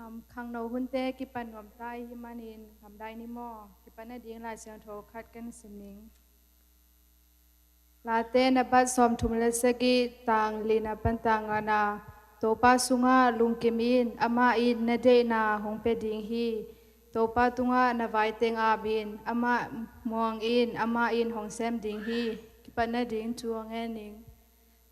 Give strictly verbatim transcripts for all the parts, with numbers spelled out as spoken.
Khangno hunte kipan nuam ta i hih manin, gamdai ni maw? Kipan nading Lai Siangtho khat kan sim ning. Late nabat sawmthum le sagih, tang lina pan tang ngana. Topa sungah lungkim in, amah in na deihna hong pia ding hi. Topa tungah na vai teng ap in, amah muang in, amah in hong sem ding hi. Kipan nading thu hong ngen ning.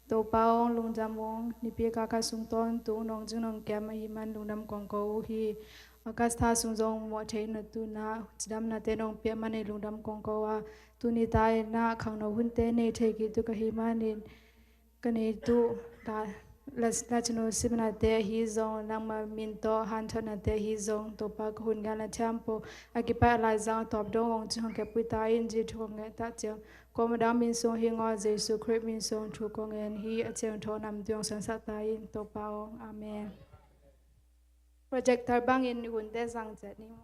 Topa aw, lungdam ung, nipi kaka sung tawntung nong cing nong kem ahih man lungdam kong ko uh hi. August tha sung zong muah theih na tuhna cidamnate nong piak manin lungdam kong ko a, tuni ta in ah khangno hunte nei thei kik tuk ahih manin, ka nei tuh la, la, lacinu simnate ahi zong, nangma min tawh hanthotnate ahi zong, Topa ka hun gal na thiampo a kipat a laizang a tawp dong hong cing hong kepui ta in, ci thu kong ngen ta ciang. Kawm a dang min sung hi ngaw, Jesu Khrih min sung thu kong ngen hi. A ciangthawn nam tuang sansak ta in, Topa aw. Amen. Projector bangin hunte zang ciat ni maw?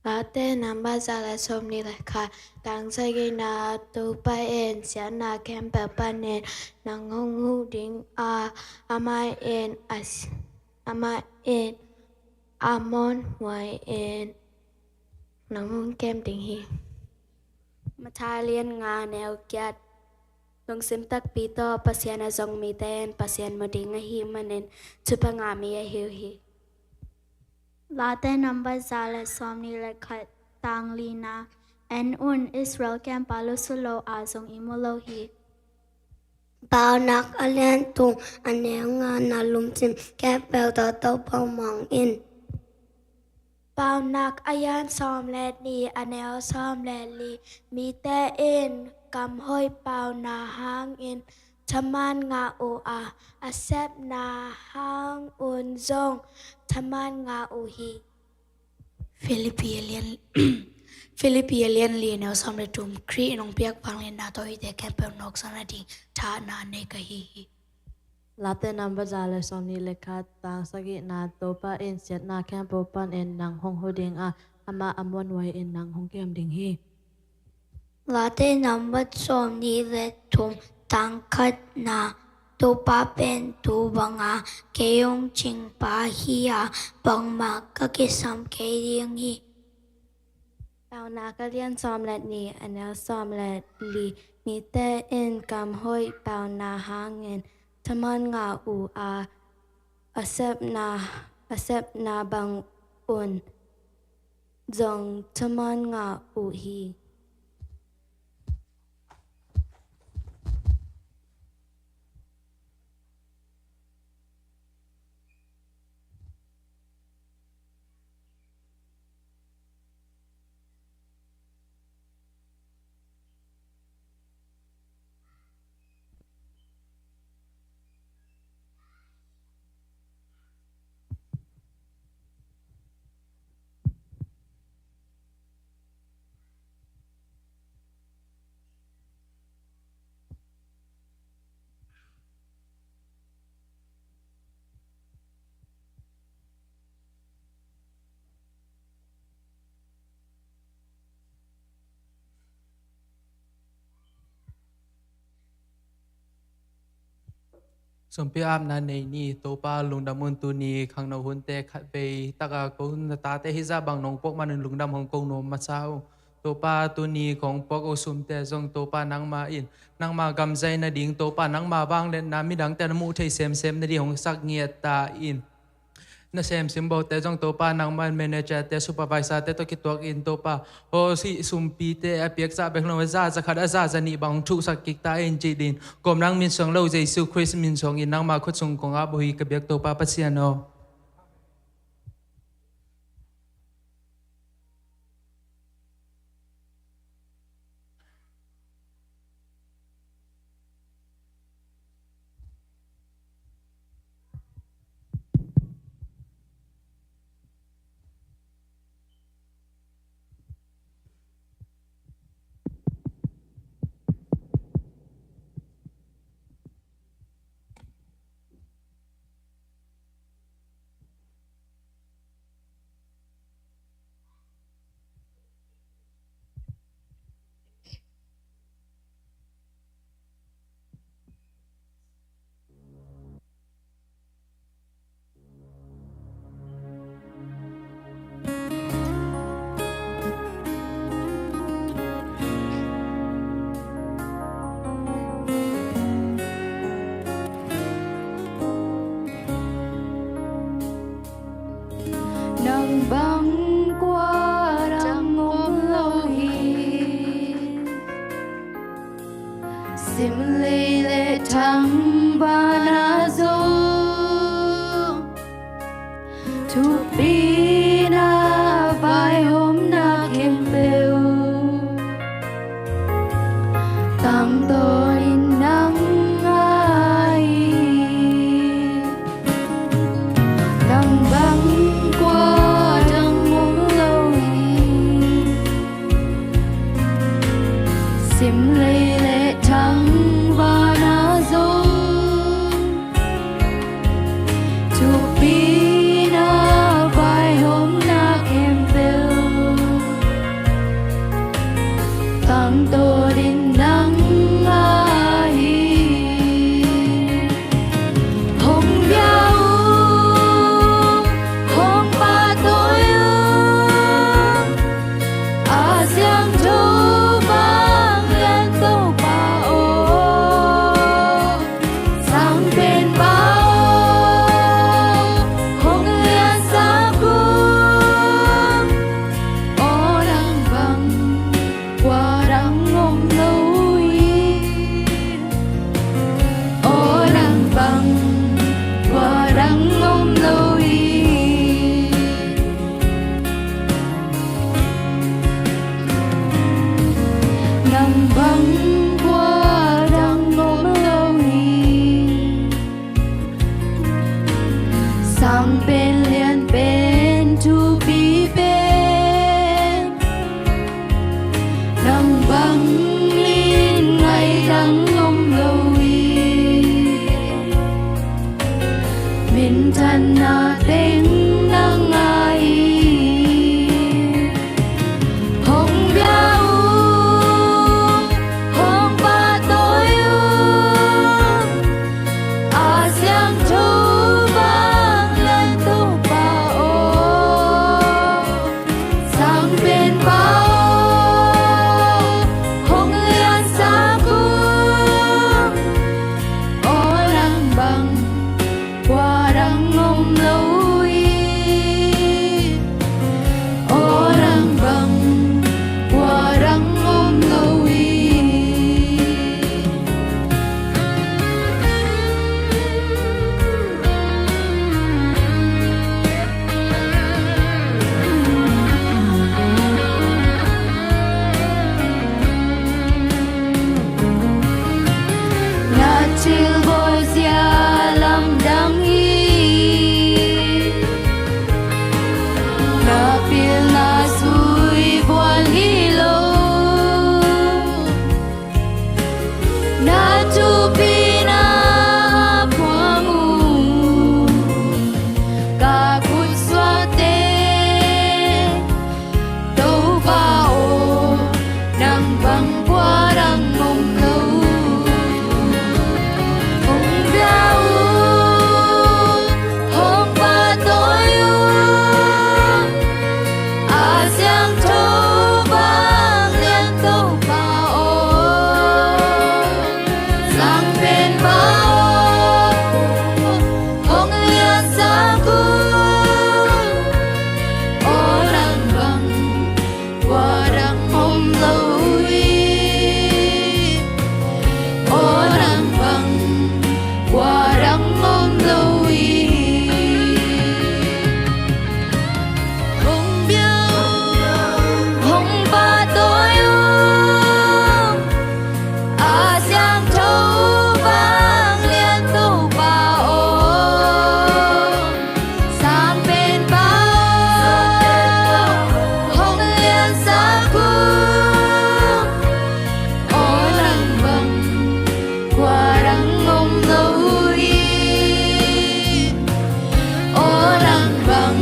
Late namba za le sawmnih le khat, tang sagihna. Topa in siatna khempeuh panin nang hong huh ding a, amah in a, amah in Amon huai in nang hong kem ding hi. Matthai lian nga neu giat. Lungsim takpi tawh Pasian a zong mite in Pasian mu ding ahih manin thupha ngah mi ahi uh hi. Late namba za le sawmnih le khat, tang lina. En un, Israel khempeuh lusu lo a zong i mu lo hi. Paunak a lian thum a neu ngana, lungsim khempeuh tawh Topa muang in. Paunak a lian sawm le nih a neu sawm le li. Mite in kam hoih pauna hangin thaman ngah uh a, a sepna hang un zong thaman ngah uh hi. Filipi a lian, Filipi a lian li neu sawm le thum. Khrih in hong piak vangliatna tawh eite khempeuh nawksak nading thahna nei ka hi hi. Late namba za le sawmnih le khat, tang sagihna. Topa in siatna khempeuh panin nang hong huh ding a, amah Amon huai in nang hong kem ding hi. Late namba sawmnih le thum, tang khatna. Topa pen tu banga kei hong cingpa hi a, bangmah ka kisam kei ding hi. Paunak a lian sawm le nih a neu sawm le li. Mite in kam hoih pauna hangin thaman ngah uh a, a sepna, a sepna bang un zong thaman ngah uh hi. Sumpi apna nei ni. Topa lungdam un, tuni khangno hunte khatvei taka ko na tate hizah bang nong puak manin lungdam hong ko nuam masa uh. Topa, tuni kong puak uh sumte zong Topa nangma in, nangma gam zai nading, Topa nangma vangliatna midangte na muh thei semsem nading hong sak ngiat ta in. Na semsim bote zong Topa nangma in manager te, supervisor te tawh kituak in Topa, aw, hih sumpite a piakzah bek lo, za, za khat a za, za nih bang hong thuhsak kik ta in ci din. Kawm nang min suang lo Jesu Khrist min suang in nangma khut sung kong ap uh hi ka biak Topa Pasian aw. Sim lei le thangvahna zong, thupina vaihawmna khempeuh tangtawn in nang ahi. Nang bang kua dang om lo hi. Sim lei le thangvahna zong, thupina vaihawmna khempeuh tangtawn in nang ahi. Hong bia ung, hong pahtawi ung, a siangtho vanglian Topa aw, sangpenpa aw, hong liansak ung. Aw nang bang kua dang om lo hi. Aw nang bang kua dang om lo hi. Nang bang kua dang om lo hi. Sang pen, lian pen, thupi pen, nang bang min ngaih dang om lo hi. Minthanna teng nang ahi. Hong bia ung, hong pahtawi ung, a siangtho vanglian Topa aw, sangpenpa aw, hong liansak ung. Aw nang bang kua dang om lo hi. Aw nang bang kua dang om lo hi. Na thilbawl zia lamdang hi. Na pilna zui vuan hi lo. Na thupina phuang ung, ka khutsuahte. Topa aw, nang bang kua dang om lo. Hong bia ung, hong pahtawi ung, a siangtho vanglian Topa aw, sangpenpa aw, hong liansak ung. Aw nang bang kua dang om lo hi. Aw nang bang kua dang om lo hi. Hong bia ung, hong pahtawi ung, a siangtho vanglian Topa aw, sangpenpa aw, hong liansak ung. Aw nang bang kua dang om lo hi. Aw nang bang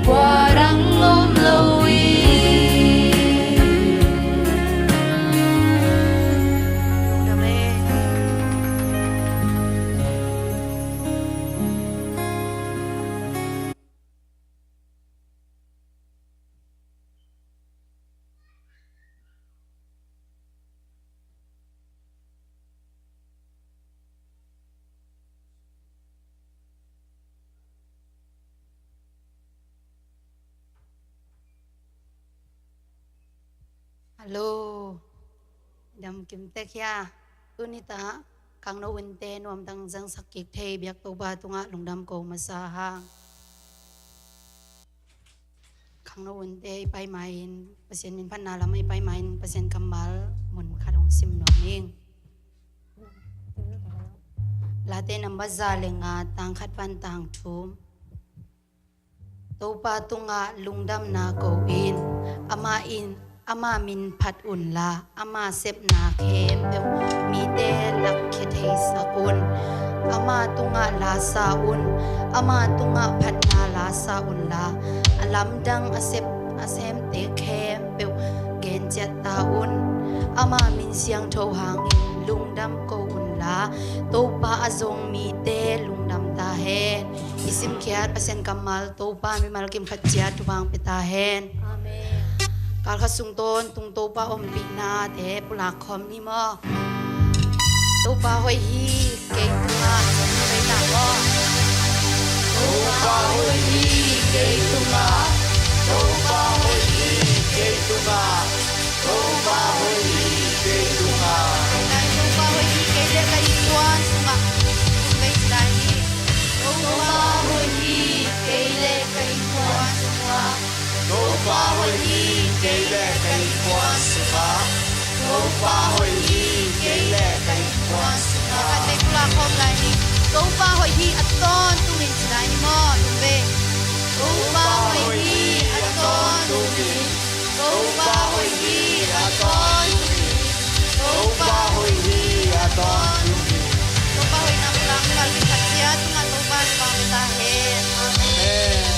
kua dang om lo hi. Hallo. Dam kim tek hia. Tuni-ah khangno unte nuamtang zangsak kik thei biak Topa tungah lungdam ko masa hang. Khangno unte i pai ma-in Pasian minphatna lamah i pai ma-in Pasian kammal mun khat hong sim nuam ing. Late nambat za le nga, tang khat pan tang thum. Topa tungah lungdamna ko in, amah in, ama min phat unla, ama sepna khempeuh mite lakkhia theisak un. Ama tungah lasa un, ama tungah phatna lasa unla, a lamdang a sep a semte khempeuh genciat ta un. Ama min siangtho hangin lungdam ko unla, Topa a zong mite lungdam ta hen. I simkhiat Pasian kammal Topa mimal kim khat ciat thupha pia ta hen. Amen. Kal khat sung tawntung Topa ompihnate pulak khawm ni maw? Topa hoih hi kei tungah, kei tungah. Topa hoih hi kei tungah. Topa hoih hi kei tungah. Topa hoih hi kei tungah. Topa hoih hi kei le ka innkuan sungah. Kei lai hi. Topa hoih hi kei le ka innkuan sungah. Topa hoih hi kei le ka innkuan sungah. Topa hoih hi kei le ka innkuan sungah. Khat vei pulak khawm lai ni. Topa hoih hi a tawntungin ci lai ni maw? Tum ve. Topa hoih hi a tawntungin. Topa hoih hi a tawntungin. Topa hoih hi a tawntungin. Topa hoihna pulak khawm lai ni. Khat ciat tungah Topa in pang ta hen. Amen.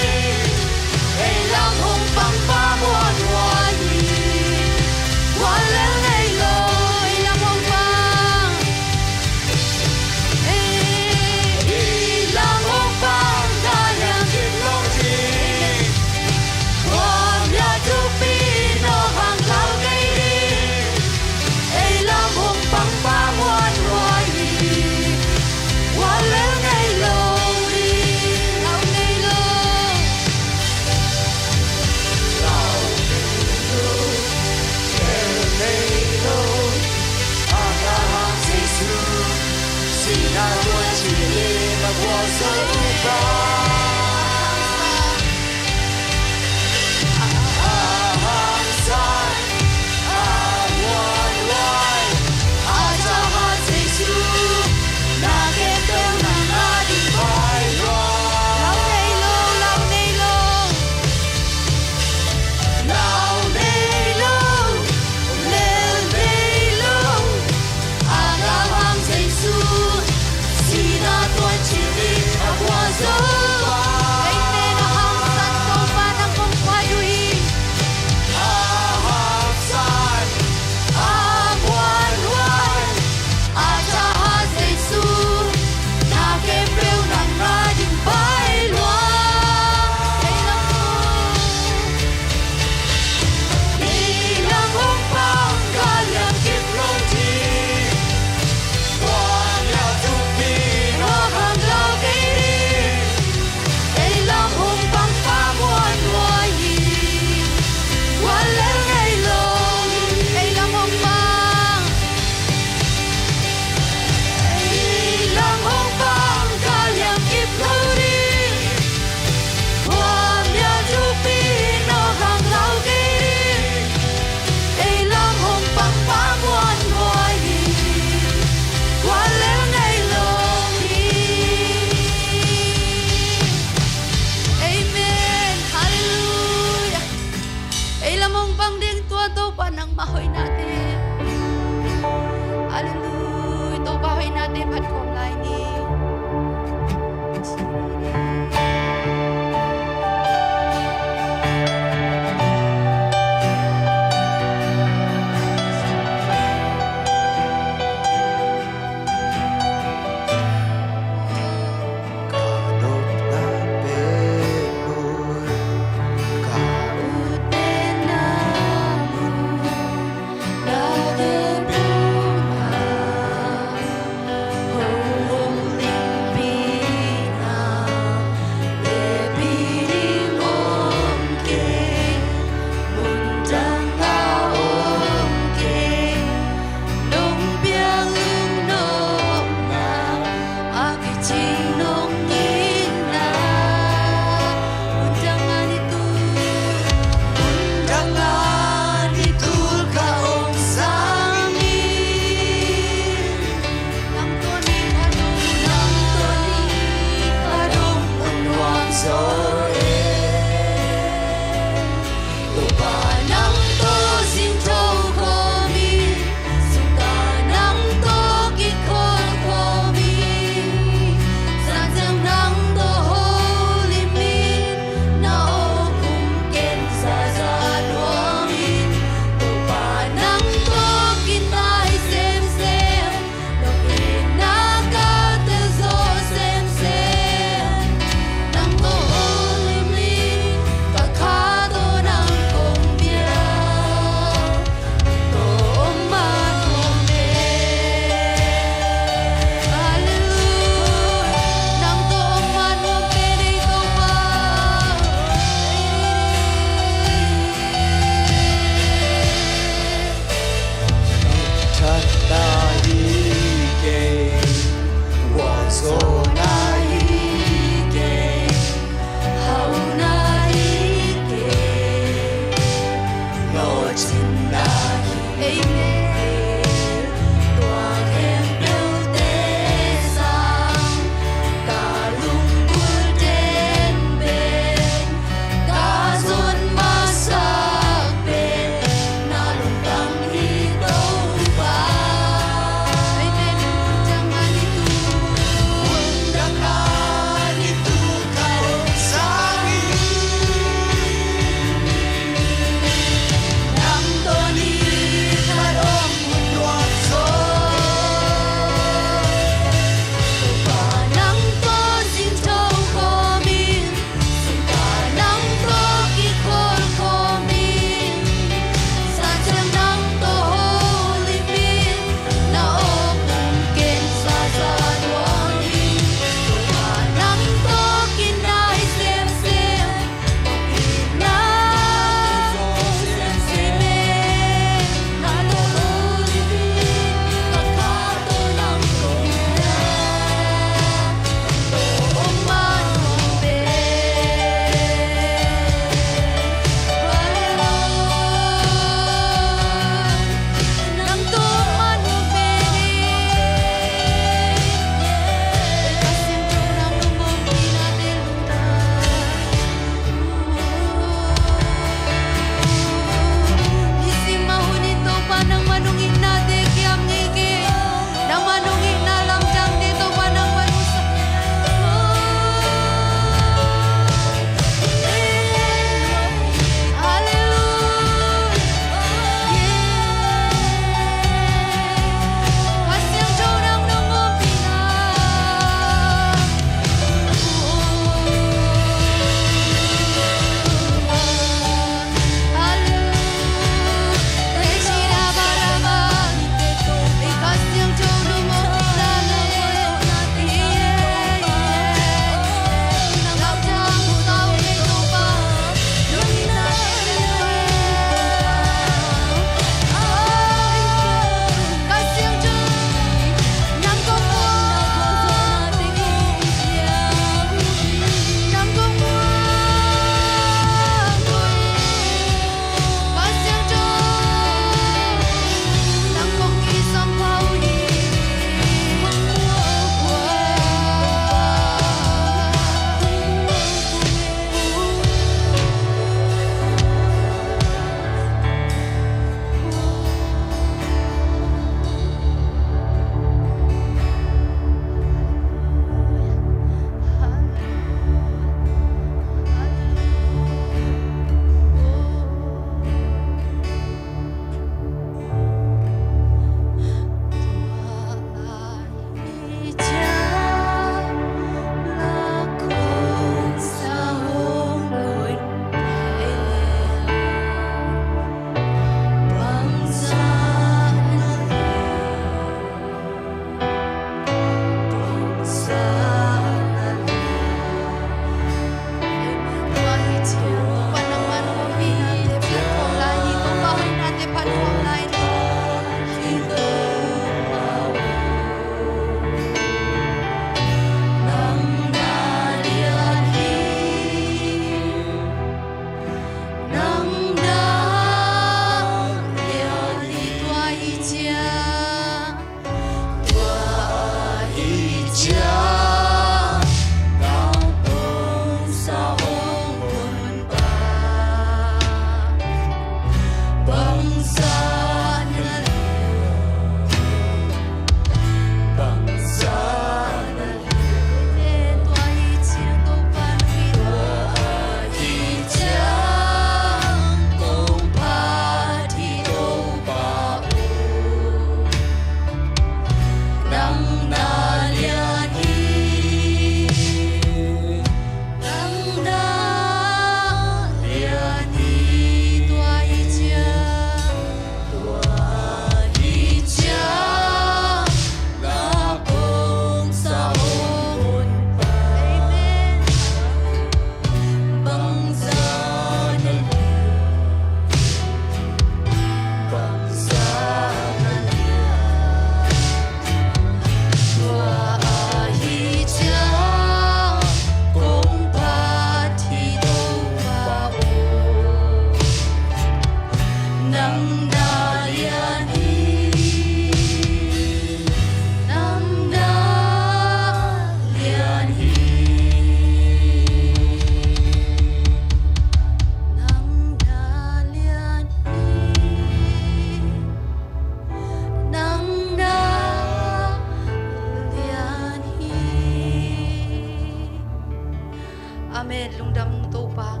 Amen. Lungdam ung Topa.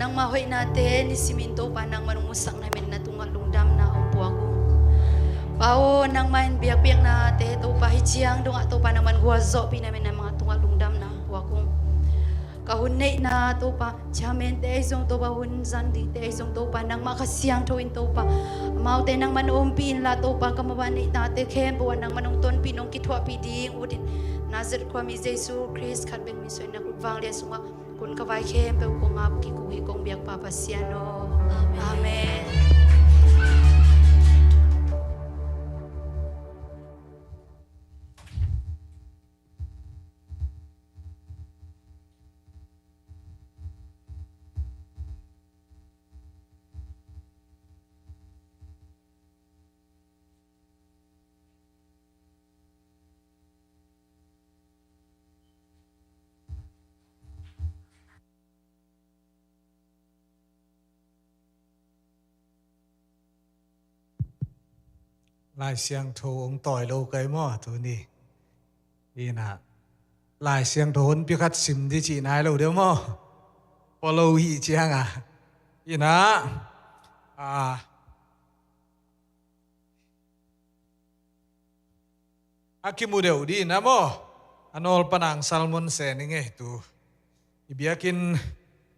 Nangmah hoihnate nisimin Topa nangmah nong musak na men na tungah lungdamna ong puak ung. Pa aw, nangmah in biakpiaknate Topa hi ciang dongah Topa nangmah in gualzawhpih na men na mah tungah lungdamna ong puak ung. Ka hun neihna Topa, chairman te ahi zong Topa, hun zan dingte ahi zong Topa, nangmah Kha Siangtho in Topa, amaute nangmah in ompih inla Topa, ka mabah neihnate khempeuh ah nangmah nong tonpih nong kithuahpih ding utin, Nazareth khuami Jesu Khrist khat bek min suang in na khut vanglian sungah kun ka vai khempeuh kong ap kik uh hi kong biak Pa Pasian aw. Amen. Lai Siangtho hong tawi lo kai maw tuni? Ina, Lai Siangtho honpi khat sim di cih nai lo deuh maw? Pua lo hi cianga. Ina, a, a kimu deuh di na maw? A nawl panang sermon se ni ngei tu. I biakinn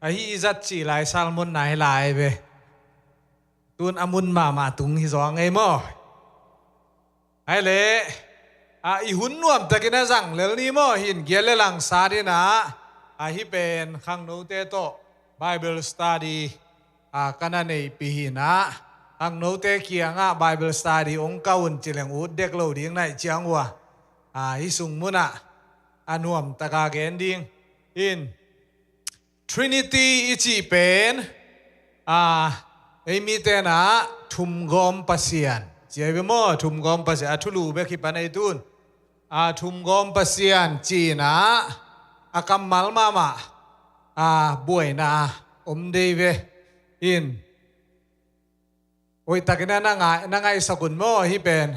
ahi i zat cih lai sermon nai lai ve. Tun a mun mahmah tung hi zaw ngei maw? Hai le, a, i hun nuamtakin a zang lel ni maw? Hin giat le langsa dina, a, hi pen khangnote tawh Bible study, a, ka na neihpih hina, khangnote kiangah Bible study ong ka un cileng ut dek lo ding naih ciang ua, a, hi sung munah a nuamtaka gen ding. In Trinity i cih pen, a, ei mite na thumgawm Pasian ci ai ve maw? Thumgawm Pasian, a thulu bek hi pan ei tun. A, thumgawm Pasian cihna a kammal mahmah, a, buaina om dei ve. In hoihtakin a na ngai, na ngaihsak un maw hi pen?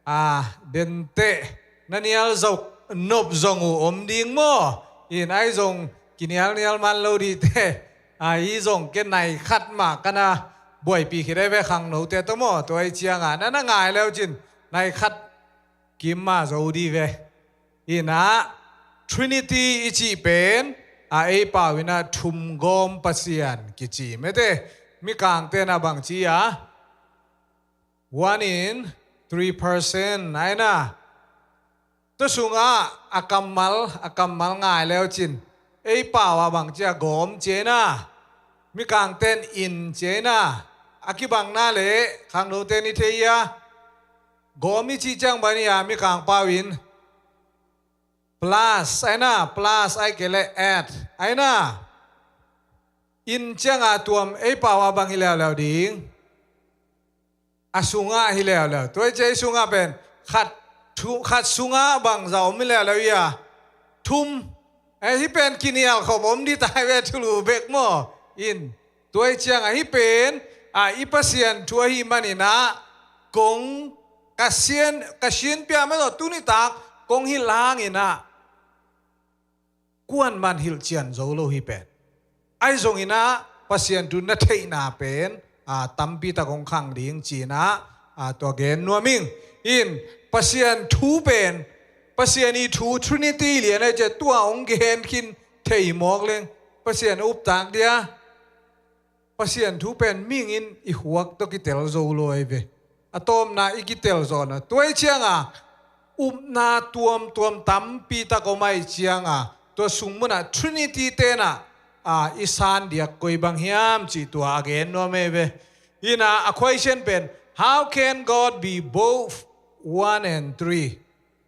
A, denteh na nial zok nop zong uh om ding maw? In ai zong kinialnial man lo dihte, a, i zong ke nai khat mah ka na buaipih khit ai ve khangnote tawh maw? Tua i cianga na na ngai leu cin nai khat kim mah zo di ve. Ina, Trinity i cih pen, a, ei pau ina thumgawm Pasian kici mete. Mikangte na bang ci a, one in three person aina. Tua sungah a kammal, a kammal ngai leu cin ei pau a bang ci a, gawm ci aina. Mikangten in ci aina. A kibangna le khangnote ni thei a, gawm i cih ciang bang ni a mikang pau in plus aina, plus ai kei le add aina. In cianga tuam ei pau a bang hi leuleu ding? A sungah hi leuleu. Tua i ci ei sungah pen khat, thu, khat sungah bangza om hi leuleu ia? Thum. Eh, hi pen kinial khop om di tai ve thulu bek maw? In tua i cianga hi pen, a, i Pasian thu ahi maninah kong ka sian, ka sian pia mah tawh tuni tak kong hilh hanginah kuan man hilh cian zo lo hi pen. Ai zonginah Pasian thu na theihna pen, a, tampi tak hong khang ding cinah, a, tua gen nuam ing. In Pasian thu pen, Pasian i thu Trinity lian ai cia tua hong gen khin thei mawk leng Pasian a uptak dia. Pasian thu pen mihing in i huak tawh kitel zo lo ai ve. A tawpna i kitel zawhna tua i cianga upna tuamtuam tampi tak om ai cianga tua sung munah Trinity tenah, a, i san diak koi bang hiam cih tua a gen nuam ai ve. Ina a question pen, how can God be both one and three?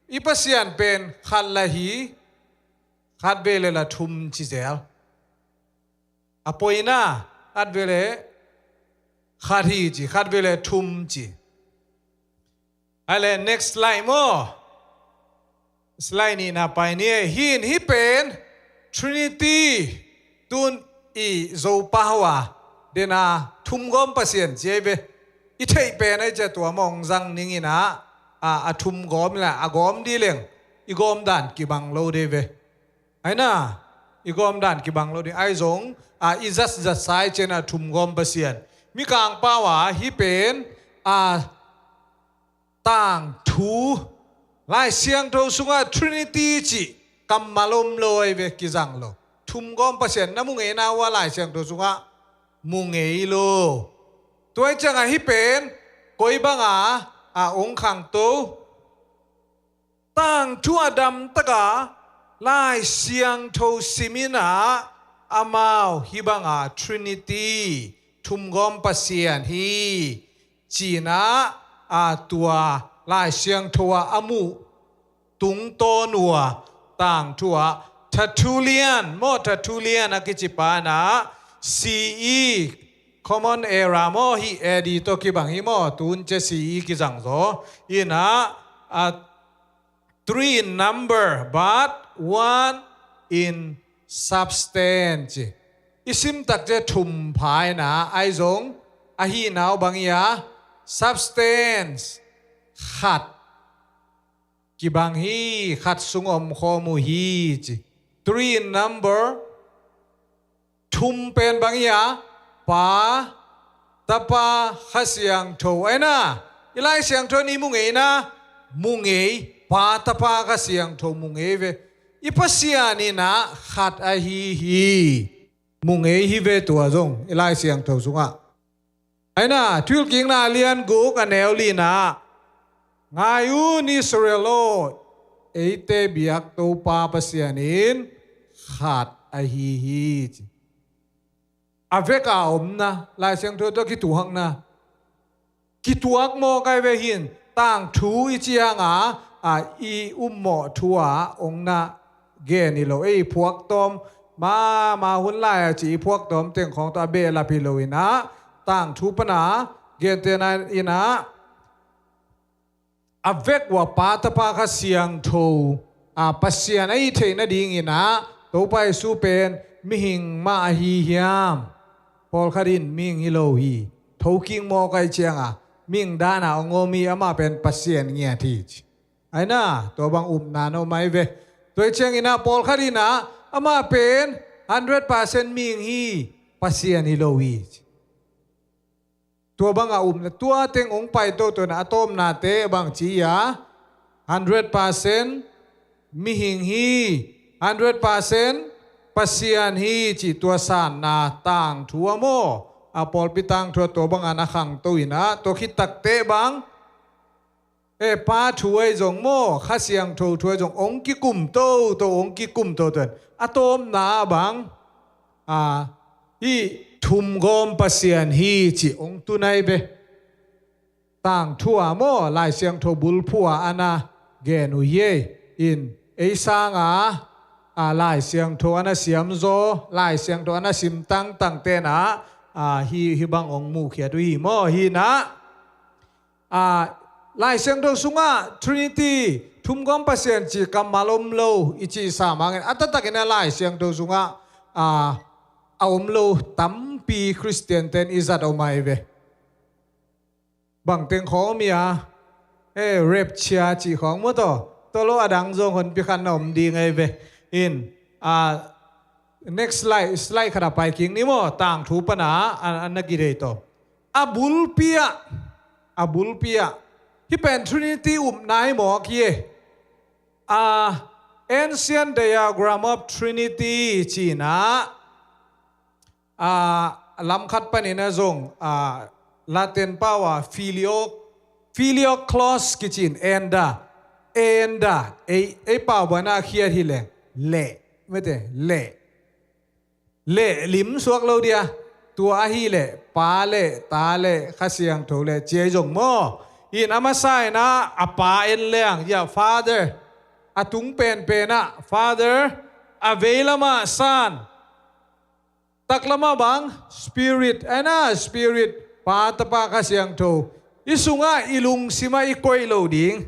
I Pasian pen khat la hi, khat vei le la thum ci zel. A poina, khat vei le khat hi ci, khat vei le thum ci. Ai le next slide maw? Slide nihna pai ni. Hin hi pen Trinity tun i Zopa hua dena thumgawm Pasian ci ai ve. I theih pen ai cia tua mawng zang ninginah, a, a thumgawm la a gawm di leng i gawm dan kibang lo dei ve. Aina, I gawm dan kibang lo ding ahi zong, a, i zatzat sai ciangin a thumgawm Pasian. Mikang pau a hih pen, a, tangthu, Lai Siangtho sungah Trinity cih kammal om lo ahi ve, kizang lo. Thumgawm Pasian na mu ngeina uh a Lai Siangtho sungah mu ngei lo. Tua ahih ciangin hih pen koi banga, a, ong khangto? Tangthu a damtaka Lai Siangtho simin ah amau hih banga Trinity, thumgawm Pasian hi, ci-in ah, a, tua Lai Siangtho ah a muh tungtawn uh a, tangthu ah Tertullian maw, Tertullian a kici pa in ah C E, Common Era maw, hih A D tawh kibang hi maw, tun cia C E kizang zaw in ah, a, three in number, but one in substance, ci. I sim tak ciang thum pha in ah, ahi zong a hihna uh bang hi a, substance, khat kibang hi, khat sung omkhawm uh hi, ci. Three in number, thum pen bang hi a, Pa, Tapa, Kha Siangtho. Ahi na, i Lai Siangtho in i mu ngeina, mu ngei, Pa, Tapa, Kha Siangtho mu ngei ve. I Pasian in ah khat ahi hi, mu ngei hi ve tua zong i Lai Siangtho sungah. Ahi na, Thuhilhkikna a lian guk a neu li-na, ngai un Israel aw, eite biak Topa Pasian in khat ahi hi, ci. A vek a omna, Lai Siangtho tawh kituakna, kituak mawk ahi ve. Hih tangthu i cih ciangin, a, i ummawh thu ah ong na gen hi lo. Ei phuaktawm, ma, ma hun lai a ci i phuaktawm teng khawng tawh a behlap hi lo in ah, tangthu pan a gentehna in ah, a vek uh a Pa, Tapa, Kha Siangtho, a, Pasian a hih theih nadingin ah, Topa Jesu pen mihing mah ahi hiam? Pawlkhat in mihing hi lo hi. Thokik mawk ahih ciangin mihing dan a ong om hi, amah pen Pasian ngiat hi, ci. Ahi na, tua bang upna na om ahi ve. Tua ahih ciangin ah pawlkhat in ah amah pen hundred percent mihing hi, Pasian hi lo hi, ci. Tua bang a upna, tua teng ong pai toto in ah a tawpnate bang ci a, hundred percent mihing hi, hundred percent Pasian hi, ci. Tua sanna tangthu ah maw, a, pawlpi tangthu ah tua bang a na khangto in ah, tua khit takteh bang, e, Pa thu ahi zong maw, Kha Siangtho thu ahi zong, ong kikum toto, ong kikum toto in a tawpna bang, a, hih thumgawm Pasian hi, ci ong tun ahi ve. Tangthu ah maw, Lai Siangtho bulphuh ah a na gen uh hi ei. In, ei sanga, a, Lai Siangtho a na siam zaw, Lai Siangtho a na sim tangtangte in ah, a, hih, hih bang ong muhkhiat uh hi maw, hi in ah. A, Lai Siangtho sungah Trinity, thumgawm Pasian cih kammal om lo i cih sam hangin, a taktakin a Lai Siangtho sungah, a, a om lo tampi Khristian ten i zat om ahi ve. Bang teng khawng om hi a, e, rapture cih khawng maw, tua, tua lo a dang zong honpi khat na om ding ahi ve. In, a, next slide, slide khat ah pai kik ni maw, tangthu pan a, a, a na kidei tawh. A bulpi ah, a bulpi ah, hih pen Trinity upna hi mawk hi e. A, Ancient Diagram of Trinity ci-in ah, a, lam khat panin ah zong, a, Latin pau ah filio, filioque kici in, and, and, ei, ei pau bang a khiat hi leng, le, mete, le. Le lim suak lo dia, tua ahih leh Pa le, Ta le, Kha Siangtho le, ci ahi zong maw. In a masa in ah, a Pa en leng, ya, Father, a tung penpen ah Father, a veilam ah Son, taklam ah bang, Spirit, ahi na, Spirit, Pa, Tapa, Kha Siangtho. I sungah, i lungsim ah i koih loh ding.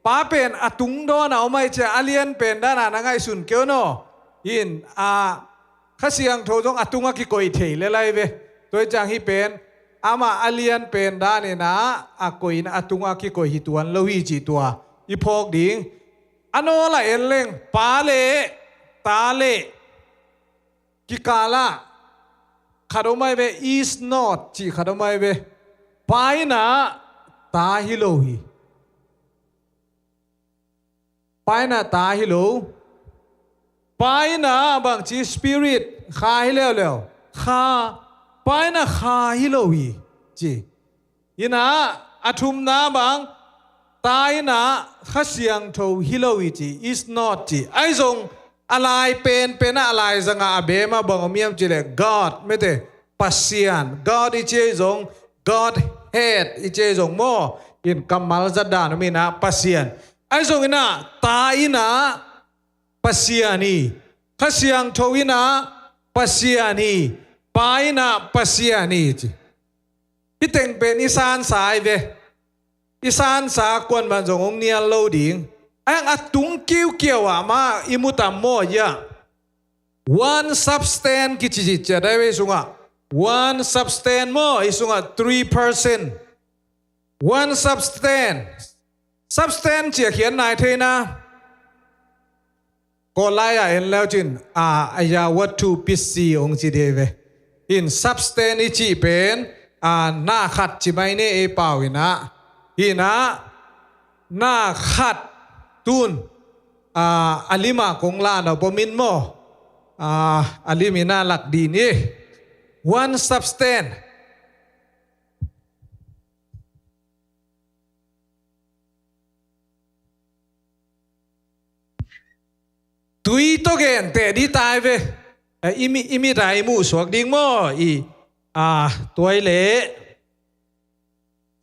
Pa pen a tungdawn ah om ahih ciang a lianpen dan a na ngaihsun kei un aw. In, a, Kha Siangtho zong a tungah kikoih thei lel ahi ve. Tua ahih ciang hih pen amah a lianpen dan in ah a koih in a tungah kikoih hi tuan lo hi cih tua i phawk ding. A nawl ah en leng Pa le, Ta le, kikalah khat om ai ve, is not cih khat om ai ve. Pa in ah ta hi lo hi. Pa in ah ta hi lo. Pa in ah bangci spirit, Kha hi leuleu. Kha, Pa in ah Kha hi lo hi, ci. In ah a thumna bang, Ta in ah Kha Siangtho hi lo hi ci, is not ci. Ahi zong a lai penpen ah a laizang ah a beem ah bang om hiam cih leh God, mete, Pasian. God i ci ahi zong, Godhead i ci ahi zong maw, in kammal zat dan om in ah Pasian. Ahi zong in ah Ta in ah Pasian hi, Kha Siangtho in ah Pasian hi, Pa in ah Pasian hi ci. Hih teng pen i sansa ai ve. I sansa kuan man zong hong nial lo ding. Ahi hang a tung kiukiau ah mah i mu tam maw, ia. One substance kici ciat ai ve sungah. One substance maw, i sungah three person. One substance. Substance ci a khiat nai thei na. Kawl lai ah en leu cin, a, a ya, what to pisi hong ci dei ve. In substance i cih pen, a, na khat ci mai ne ei pau in ah. In ah, na khat tun, a, a lim ah kong la na bom in maw. A, a lim in ah lak din hi. One substance. Tui tawh genteh ding ta ai ve. Eh, i mi, i mit ah i muhsuak ding maw, i, ah, tua hi leh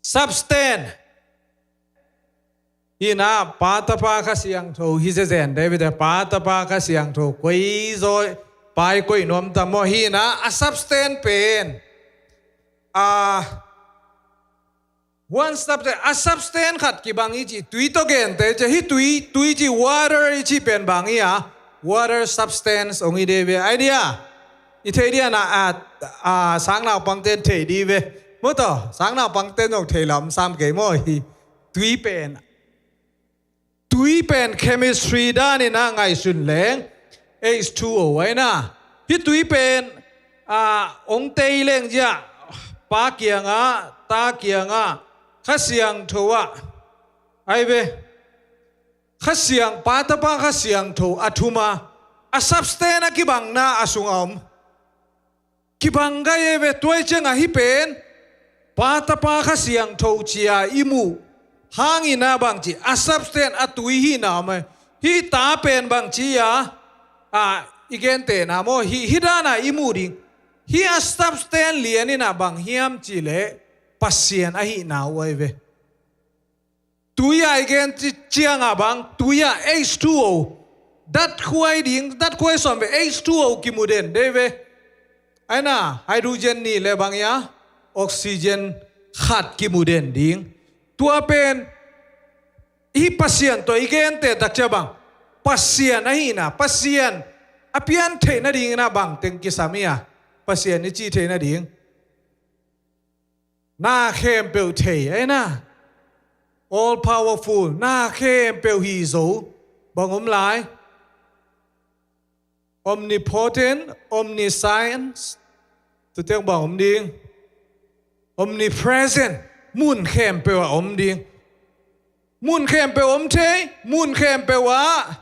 substance. In ah, Pa, Tapa, Kha Siangtho hi zenzen dei ve, Pa, Tapa, Kha Siangtho koi zaw, pai koi nuam tam maw, hi in ah, a substance pen. Ah, One substance, a substance khat kibang hi ci, tui tawh genteh ci, hih tui, tui ci, water i cih pen bang hi a, water substance hong hi dei ve, ai dia. I thei dia na, a, a, sangnaupangte in thei ding ve. Maw tawh, sangnaupangte in zong thei lam sam kei maw hi. Tui pen. Tui pen chemistry dan in ah ngaihsun leng H two O ai na. Hih tui pen, ah, hong tei leng zia, Pa kiangah, Ta kiangah, Kha Siangtho ah. Ai ve. Kha Siang, Pa, Tapa, Kha Siangtho a thum a. A substance a kibangna a sung a om. Kibang gai e ve, tua hi ciangah hih pen Pa, Tapa, Kha Siangtho ci-a i muh hangin ah bangci, a substance, a tui hihna om e. Hih Ta pen bangci a, a, i gentehna maw, hih, hih dana i muh ding. Hih a substance lian in ah bang hiam cih leh Pasian ahihna uh ai ve. Tui a i gen ci-, ciangah bang, tui a H two O. Datkhuai ding, datkhuai sawm ve, H two O kimu den dei ve. Ai na, hydrogen nih le bang ia, oxygen khat kimu den ding. Tua pen, hih Pasian tawh i genteh tak ciang bang, Pasian ahihna, Pasian a pian theih nadingin ah bang teng kisam hi a, Pasian i cih theih nading. Na khempeuh thei, ai na. All powerful, na khempeuh hih zo. Bang om lai? Omnipotent, omniscience. Tua teng bang om ding? Omnipresent. Mun khempeuh ah om ding. Mun khempeuh om thei, mun khempeuh ah.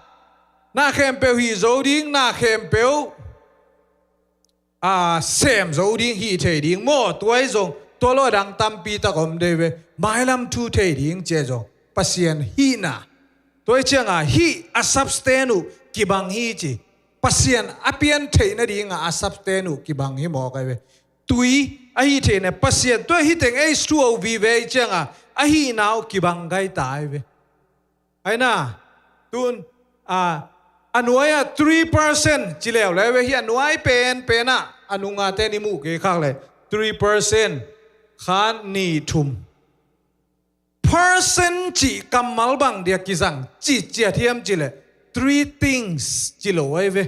Na khempeuh hih zo ding, na khempeuh a, sem zo ding, hih thei ding maw, tua hi zong, tua lo a dang tampi tak om dei ve, mailam thu thei ding ci a zong, Pasian hihna. Tua hi ciangah, hih a substance uh kibang hi ci. Pasian a pian theih nadingah a substance uh kibang hi mawk ai ve. Tui, a hih theih na, Pasian, tua hih teng H two O vive hi ciangah, a hihna uh kibang gai ta ai ve. Ai na, tun, a, a nuai ah three percent ci leuleu ve hi, a nuai penpen ah, a nunga ten i muh kei khak le, three percent, khan nih thum. Percent cih kammal bang dia kizang, cih ciat hiam cih le, three things ci lo ai ve.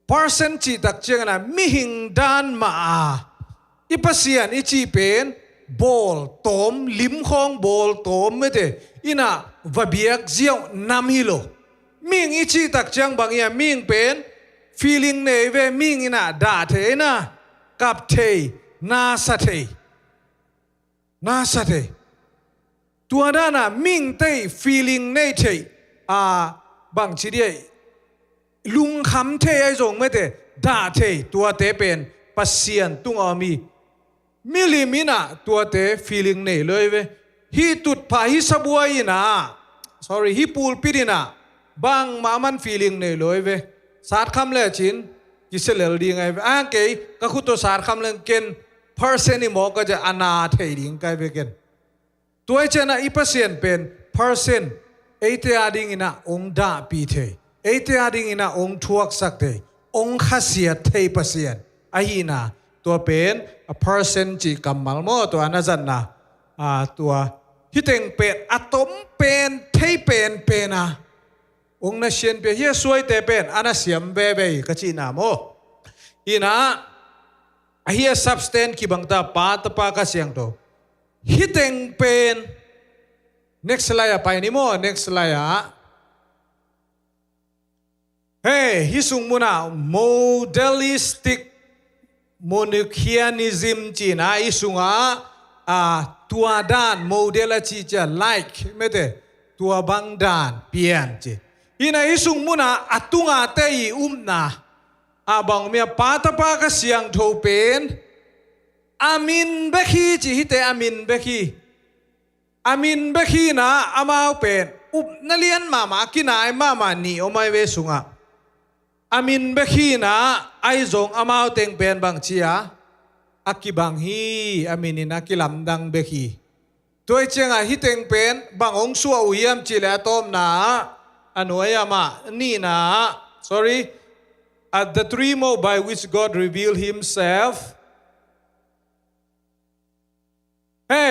Percent cih tak ciangin ah mihing dan mah a, i Pasian i cih pen bawl tawm, lim khawng bawl tawm mete, in ah va biak ziau nam hi lo. Mihing i cih tak ciang bang ia, mihing pen Feeling nei ve, mihing in ah dah thei, ei na, kap thei, na sa thei. Na sa thei. Tua dan a mihing te feeling nei thei, a, bangci dia, lungkham thei, ahi zong mete, dah thei, tuate pen Pasian tungah om hi. Milim in ah tuate feeling nei lo ei ve. Hih tutphah, hih sabuai in ah, sorry, hih pulpit in ah bangmah man feeling nei lo ei ve. Satkham lecin kisia lel ding ahi ve. A, kei ka khut tawh satkham leng ken percent i mawk ka ci a, a na thei ding ka hi ve ken. Tua hi ciangin ah i Pasian pen percent, eite a dingin ah hong dahpih thei, eite a dingin ah hong thuaksak thei, hong khasiat thei Pasian ahihna, tua pen a percent cih kammal maw, tua na zatna, a, tua, hih teng pen a tom pen, thei penpen a hong na sianpih a, hih a suaite pen a na siam veve hi ka cihna maw. In ah, a, hih a substance kibang ta, Pa, Tapa, Kha Siangtho. Hih teng pen, next slide ah pai ni maw, next slide ah. Hei, hih sung mun ah modalistic monarchianism ci-in ah, hih sungah, a, tua dan, model a cih ciang like, mete, tua bang dan pian ci. Hi-in ah hih sung mun ah a tunga te i upna, a, bang om hiam, Pa, Tapa, Kha Siangtho pen a min bek hi ci, hihte a min bek hi. A min bek hi-in ah amau pen upna lian mahmah, a kinai mahmah nih om ahi ve sungah. A min bek hi-in ah, ahi zong amau teng pen bangci a, a kibang hi, a min in a kilamdang bek hi. Tua hi ciangah hih teng pen bang hong suah uh hiam cih leh a tawpna ah, a nuai ah mah, nihna ah, sorry, at the three mode by which God revealed himself. He,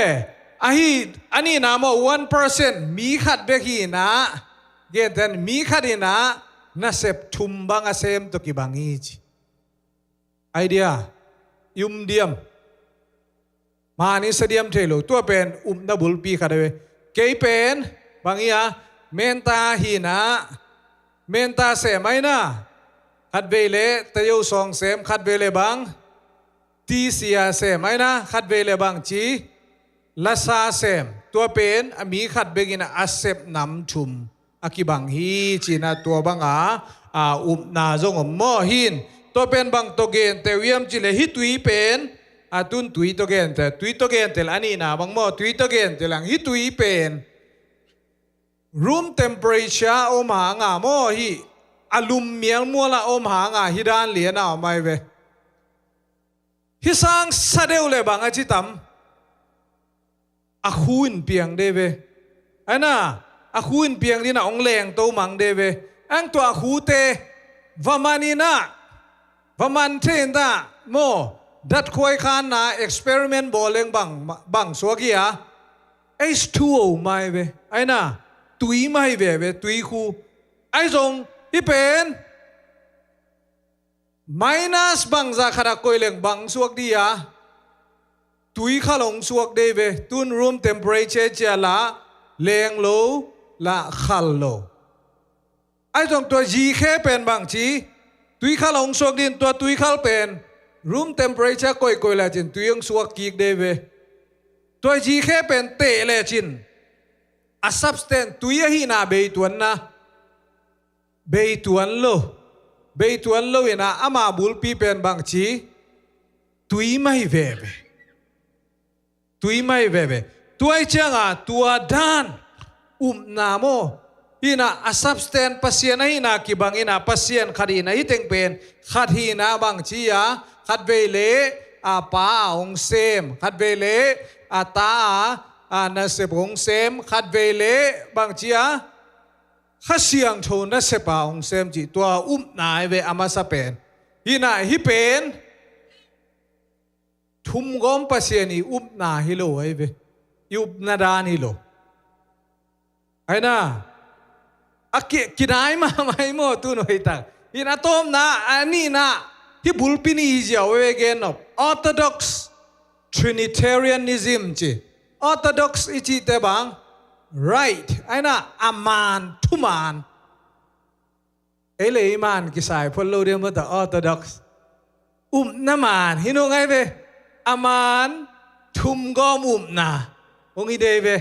ahi, a nihna maw, one percent, mi khat bek hi-in ah, gentehna, mi khat in ah nasep thum bang a sem tawh kibang hi ci. Idea i um diam? Mah ni sa diam thei lo, tua pen upna bulpi khat ahi ve. Kei pen bang hi a, menta hi-in ah, menta sem ahi na, khatvei leh tayo sawng sem, khatvei leh bang, tisia sem ahi na, khatvei leh bangci, lasa sem. Tua pen a mi khat bek in a sep nam thum a kibang hi ci-in ah, tua banga, a, upna zong om maw. Hi-in, tua pen bang tawh genteh uh hiam cih leh hih tui pen, a, tun tui tawh genteh, tui tawh genteh leh a nihna bang maw, tui tawh genteh leh hih tui pen room temperature om hanga maw, hih a lum mialmual a om hanga hih dan lian a om ahi ve. Hih sang sa deuh leh bang a ci tam? A khu in piang dei ve. Ahi na, a khu in piang ding in ah hong lengto mang dei ve. Ang tua a khute va man in ah, va man thei in ah maw, datkhuai khanna experiment bawl leng bang, bang suak hi a, H two O mah hi ve. Ahi na, tui mah hi veve, tui khu. Ahi zong hih pen minus bangzah khat a koih leng bang suak ding a, tui khal hong suak dei ve. Tun room temperature ci a, lah leng lo, lah khal lo. Ahi zong tua zikhe pen bangci, tui khal hong suak ding, tua tui khal pen room temperature koihkoih lecin tui hong suak kik dei ve. Tua zikhe pen teh lecin a substance, tui ahihna bei tuanna, bei tuan lo. Bei tuan lo in ah ama bulpi pen bangci, tui mah hi veve. Tui mah hi veve. Tua hi ciangah tua dan upna maw, hi in ah a substance Pasian ahihna kibang in ah, Pasian khat hi in ah, hih teng pen khat hi in ah bangci a, khatvei leh a Pa a hong sem, khatvei leh a Ta a, a nasep hong sem, khatvei leh bangci a Kha Siangtho nasep a hong sem cih, tua upna hi ve a masa pen. Hi in ah hih pen thumgawm Pasian i upna hi lo ahi ve. I upna dan hi lo. Ahi na, a ki, kinai mahmah hi maw tu nuai tak. Hi in ah a tawpna, a nihna, hih bulpi ni hi ziau ve gen nop. Orthodox Trinitarianism ci. Orthodox i cihte bang, right, ahi na, a man, thuman. Ei le ei man kisai phot lo ding maw, ta Orthodox. Upna man hi nung ai ve. A man thum gawm upna hong hi dei ve.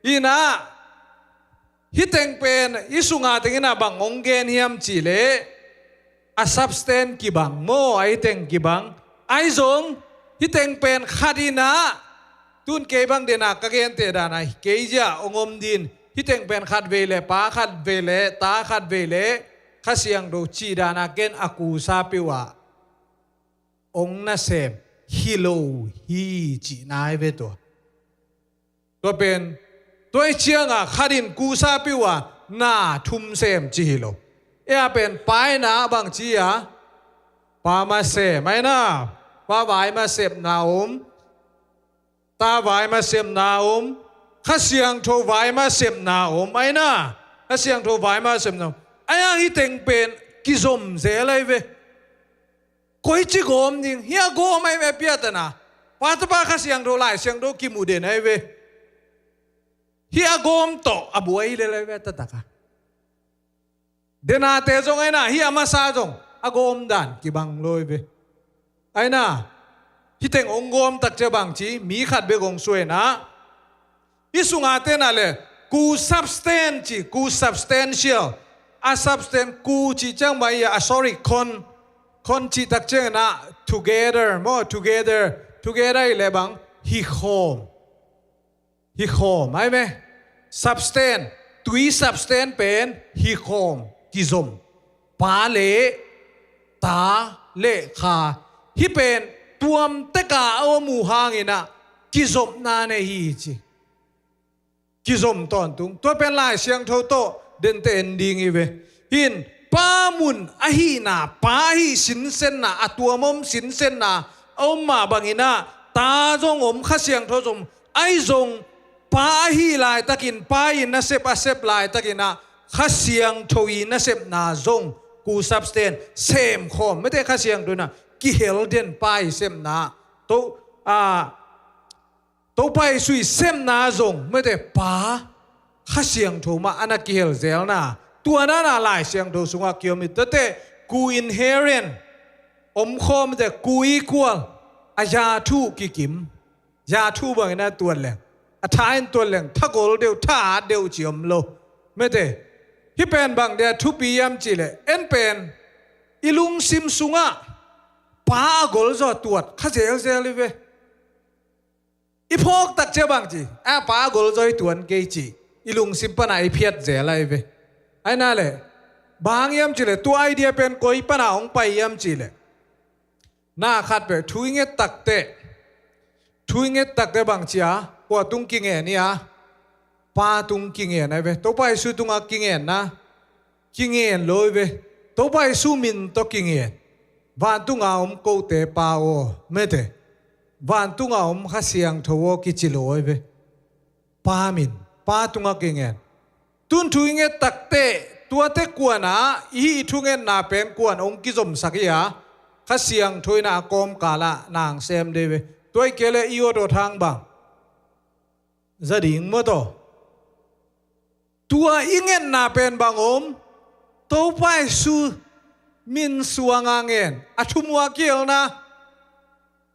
Hi na, hih teng pen, hih sunga teng in a bang hong gen hiam cih leh, a substance kibang maw, a hih teng kibang. Ahi zong hih teng pen khat hi na, tun kei bang den a ka gente dan a kei zia hong om din. Hih teng pen khat vei leh Pa, khat vei leh Ta, khat vei leh Kha Siangtho cih dan a ken a kusa peuh a hong nasem hi lo hi cihna hi ve tua. Tua pen, tua hi ciang a khat in kusa peuh a na thum sem ci hi lo. Ei a pen Pa in a bang ci a, Pa mah sem, ai na, Pa vai mah sepna om, Ta vai mah sepna om, Kha Siangtho vai mah sepna om, ai na, Kha Siangtho vai mah sepna om. Ai a hih teng pen kizom zel ai ve. Koici gawm ding, hih a gawm ai ve, a piatana. Pa, Tapa, Kha Siangtho, Lai Siangtho kimu den ai ve. Hih a gawm tawh a buai lel ai ve, taktak a. Denate zong ai na, hih a masa zong a gawm dan kibang lo ai ve. Ai na, hih teng hong gawm tak ciang bang ci, mi khat bek hong suai na. Hih sunga teng a leh, ku substance ci, ku substantial. A substance, ku ci ciang mah hi a, a, sorry, kon, kon ci tak ciang na, together maw, together, together hi leh bang, hi khawm. Hi khawm ai ve. Substance, tui substance pen hi khawm, kizom. Pa le Ta le Kha. Hih pen tuam tek a a om uh hangin a kizopna nei hi ci. Kizom tawntung. Tua pen Lai Siangtho tawh dente en ding hi ve. Hih Pa mun ahihna, Pa ahih sinsenna, a tuam om sinsenna a om mah bangin a, Ta zong om, Kha Siangtho zong om. Ahi zong Pa ahih laitakin, Pa in nasep a sep laitakin a, Kha Siangtho in nasepna zong, ku substance, semkhawm, mete, Kha Siangtho in a kihel den, Pa i sepna. To, a, Topa Jesu i sepna zong, mete, Pa, Kha Siangtho mah a na kihel zelna. Tua na na Lai Siangtho sungah kiom i, tate, ku inherent, omkhawm, mete, ku equal, a ya thu kikim. Ya thu bangin a tuat leng, a tha in tuat leng, tha gol deuh, tha at deuh ci om lo. Mete, hih pen bang dia thupi hiam cih leh, en pen i lungsim sungah Pa a gol zaw tuat kha zelzel hi ve. I phawk tak ciang bang ci, a, Pa a gol zaw hi tuan kei ci, i lungsim pan a i phiat zel ahi ve. Ai na leh, bang hiam cih leh, tua idea pen koi pan a hong pai hiam cih leh, na khat peuh thu i nget takteh, thu i nget takteh bang ci a, kua tung kingen hi a, Pa tung kingen ahi ve. Topa Jesu tungah kingen na, kingen lo hi ve. Topa Jesu min tawh kingen. Vantunga om kote Pa aw, mete, vantunga om Kha Siangtho aw kici lo hi ve. Pa min, Pa tungah kingen. Tun thu i nget takteh, tuate kuan a, i hih i thungetna pen kuan hong kizomsak hi a, Kha Siangtho in a kawmkal ah na hong sem dei ve. Tua hi kei leh i awt awt hang bang za ding maw taw. Tua i ngetna pen bang om, Topa Jesu min suanga ngen, a thum uh a kihelna,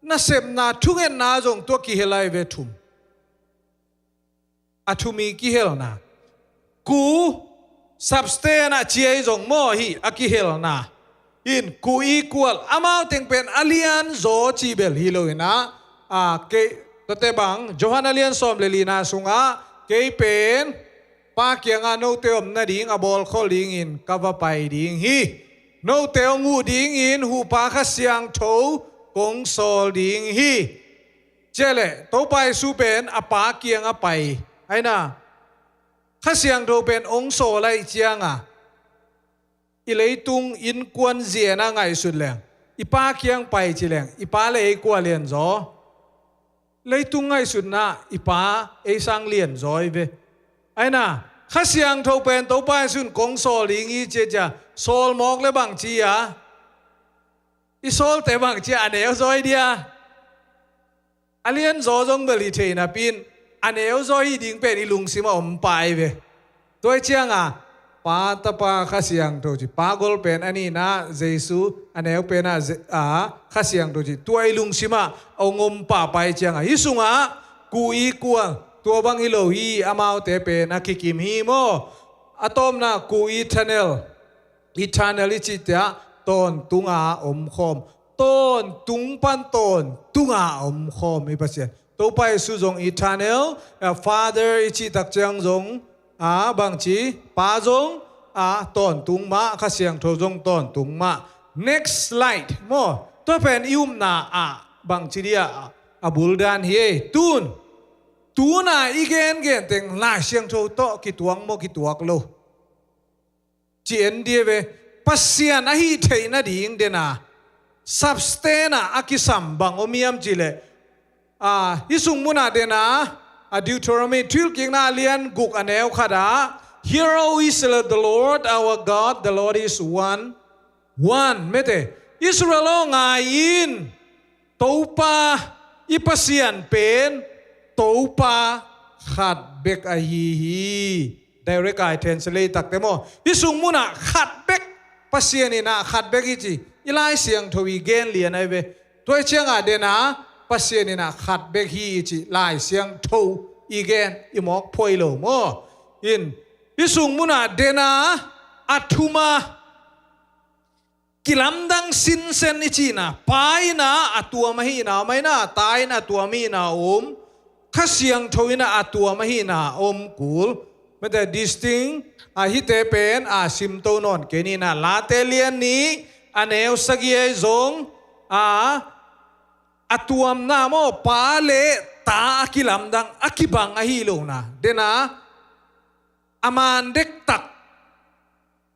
nasepna, thungetna zong tua kihel ahi ve thum. A thum i kihelna. Ku substance a ci ahi zong maw, hih a kihelna. In ku equal, amau teng pen a lianzaw ci bel hi lo in a, a, kei, tate bang, Johan a lian sawm le lina sungah, kei pen Pa kiangah note om nading a bawlkholh dingin ka va pai ding hi. Note hong huh dingin huhpa Kha Siangtho kong sawl ding hi. Ciah leh, Topa Jesu pen a Pa kiangah pai. Ahi na, Kha Siangtho pen hong sawl ahih ciangin, i leitung innkuan zia na ngaihsut leng, i Pa kiang pai ci leng, i Pa le ei kua lianzaw? Leitung ngaihsutna, i Pa ei sang lianzaw hi ve. Ahi na, Kha Siangtho pen Topa Jesu in kong sawl ding hi ci a, sawl mawk leh bang ci a, i sawlte bang ci a, a neu zaw hi dia. A lianzaw zong bel hi thei napi in, a neu zaw hi ding pen i lungsim ah om pah hi ve. Tua hi ciangin, Pa, Tapa, Kha Siangtho ci. Pa gol pen a nihna Jesu, a neu pen ah Je- a Kha Siangtho ci. Tua i lungsimah a hong om pahpah i ciangah hih sungah ku i kual, tua bang hi lo hi, amaute pen a kikim hi maw. A tawpna ku eternal, eternal i cih teh tawntunga omkhawm, tawntung pan tawntunga omkhawm i Pasian. Topa Jesu zong eternal, a Father i cih tak ciang zong a bangci, Pa zong a tawntung mah, Kha Siangtho zong tawntung mah. Next slide maw. Tua pen i upna ah bangci dia a buldan hi ei. Tun tuna i gengen teng Lai Siangtho tawh kituak maw kituak lo ci en dia ve. Pasian a hih theih nading dena substance a a kisam bang om hiam cihleh, a, hih sung munah dena, a, Deuteronomy Thuhilhkikna a lian guk a neu khatah, "Hear, O Israel, the Lord our God, the Lord is one, one." Mete, Israel aw, ngai in, Topa i Pasian pen Topa khat bek ahi hi. Direct ai translate takte maw, hih sung munah khat bek, Pasian inah khat bek i ci, i Lai Siangtho i gen lian ahi ve. Tua i ciangah dena Pasian inah khat bek hi i ci Lai Siangtho i gen i mawk phuai lo maw. In, hih sung munah dena a thuma kilamdang sinsen i cihna, Pa inah a tuam ahihna om, a inah Ta inah a tuam ahihna om, Kha Siangtho inah a tuam ahihna om kul. Mete, distinct, a, hihte pen a simto nawn kei ni inah, Late lian nih a neu sagih ahi zong, a, a tuamna maw, Pa le Ta a kilamdang a kibang ahi lohna, dena a man dektak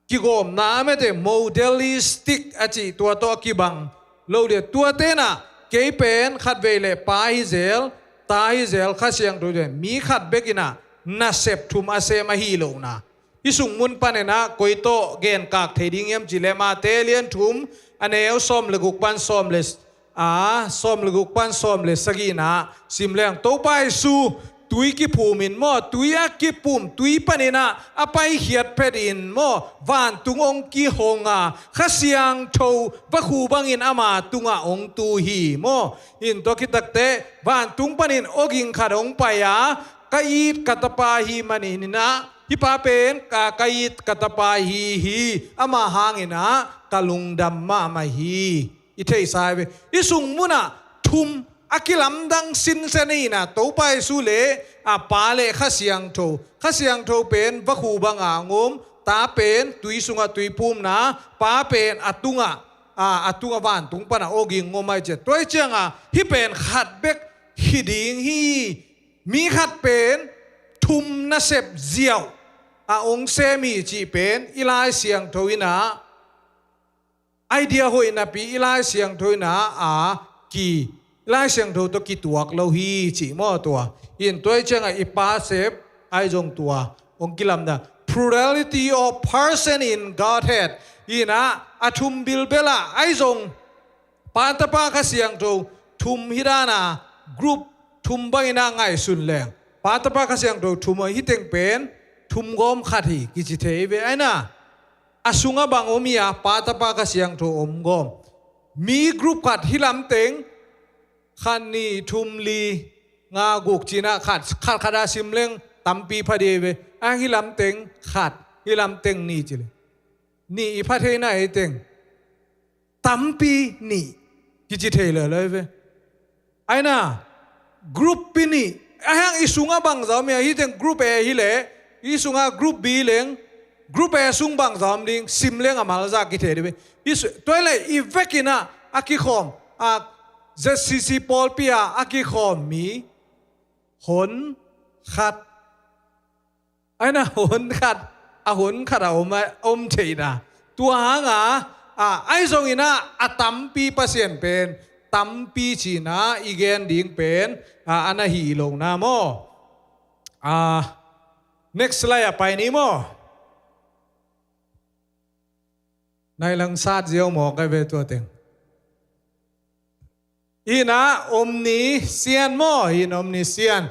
kigawmna, a mete, modalistic a cih tua tawh a kibang lo dia. Tua tenah kei pen khatvei le Pa hi zel, Ta hi zel, Kha Siangtho hi zel, mi khat bek inah nasep thum a sem ahi lohna. Hih sung mun paninah koi tawh genkak thei ding hiam cihleh Mate lian thum a neu sawm le guk pan sawm le a, sawm le guk pan sawm le sagihna sim leng, Topa Jesu tui kiphum in maw, tui a kiphum, tui paninah a paikhiat phetin maw, vantung hong kihong a, Kha Siangtho vakhu bangin ama tungah hong tu hi maw. In tua khit takteh vantung panin awging khat hong pai a, ka it ka tapa hi maninah, hih pa pen ka, ka it ka tapa hi hi, ama hanginah ka lungdam mahmah hi. I theihsa hi ve. Hih sung munah thum a kilamdang sinsen inah, Topa Jesu le a Pa le Kha Siangtho. Kha Siangtho pen vakhu banga hong om, Ta pen tui sungah tui phumna, Pa pen a tungah, a, a tungah vantung panah awging hong om ahi ciah. Tua hi ciangah hih pen khat bek hi ding hi. Mi khat pen thum nasep ziau a hong sem hi cih pen i Lai Siangtho inah idea hoih napi, i Lai Siangtho inah a ki, i Lai Siangtho tawh kituak lo hi cih maw tua. In tua hi ciangah i Pa sep ahi zong tua hong kilamdang. Plurality of person in Godhead. Inah a thum bilbel ah ahi zong Pa, Tapa, Kha Siangtho thum hi dana group thum bang inah ngaihsun leng, Pa, Tapa, Kha Siangtho thum ahi, hih teng pen thum gawm khat hi kici thei ve. Aina a sungah bang om hi a, Pa, Tapa, Kha Siangtho om gawm. Mi group khat hih lam teng khat, nih, thum, li, nga, guk ci-inah khat, khat khat a sim leng tampi pha ding hi ve. A hih lam teng khat, hih lam teng nih ci leng, nih i pha theihna hih teng tampi nih kici thei lel hi ve. Aina group B nih, a hang i sungah bangzah om hi a, hih teng group A hi leh, i sungah group B leng, group A sung bangzah om ding sim leng a malzah kithei ding hi ve. I su-, tua hi leh i vekinah a kikhawm, a, Z C C pawlpi ah a kikhawm mi hon khat. Aina hon khat, a hon khat a om, a om theihna. Tua hanga, a, ahi zonginah a tampi Pasian pen tampi ci-inah i gen ding pen, a, a na hi lohna maw. A, next slide ah pai ni maw. Nai lang sat ziau mawk ahi ve tua teng. Inah omniscient maw, in omniscient.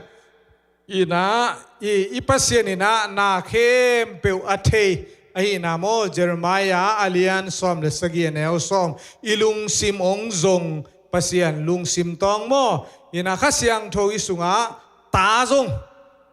Inah i, i Pasian inah na khempeuh a thei, Ahihna maw, Jeremiah a lian sawm le sagih a neu sawm. I lungsim hong zong Pasian lungsim tawng maw. Ina Kha Siangtho i sungah ta zong.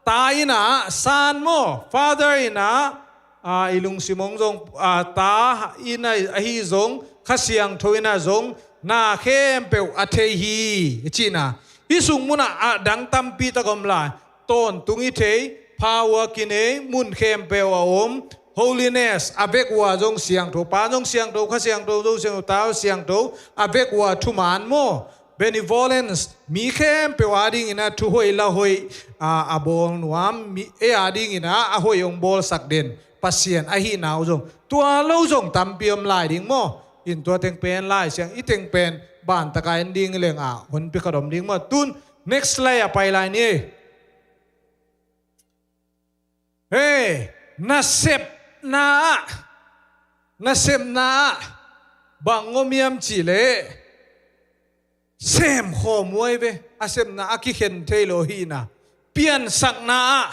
Ta ina san maw. Father ina, a, i lungsim hong zong, a, ta ina ahi zong, Kha Siangtho ina zong, na khempeuh a thei hi, i cihna. Hih sung munah a dang tampi tak om lai. Tawntung i thei, power kinei, mun khempeuh a om, holiness, a vek uh a zong siangtho, Pa zong siangtho, Kha Siangtho zong siangtho, Ta siangtho, a vek uh a thuman maw, benevolence, mi khempeuh a dingin a thu hoih la hoih, a, a bawl nuam, mi, ei a dingin a, a hoih hong bawlsak den, Pasian ahihna uh zong, tua lo zong tampi om lai ding maw, in tua teng pen Lai Siang, i teng pen, ban taka en ding leng a, honpi khat om ding maw, tun, next slide a pai lai ni. Hei, nasepna ah, nasepna ah, bang om hiam cih leh, sem khawm uh ahi ve, a sepna a kikhen thei lo hihna, piansakna ah,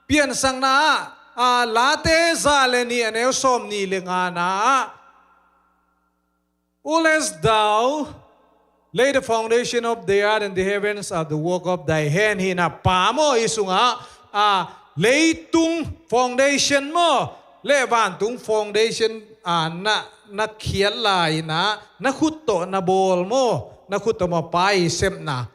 piansakna ah, a, Late za le nih a neu sawm nih le ngana ah, Unless thou lay the foundation of the earth and the heavens are the work of thy hand, hihna Pa maw i sungah, a, leitung foundation maw, le vantung foundation, a, na, na khiat lai ina, na khut tawh na bawl maw, na khut tawh maw Pa i sepna.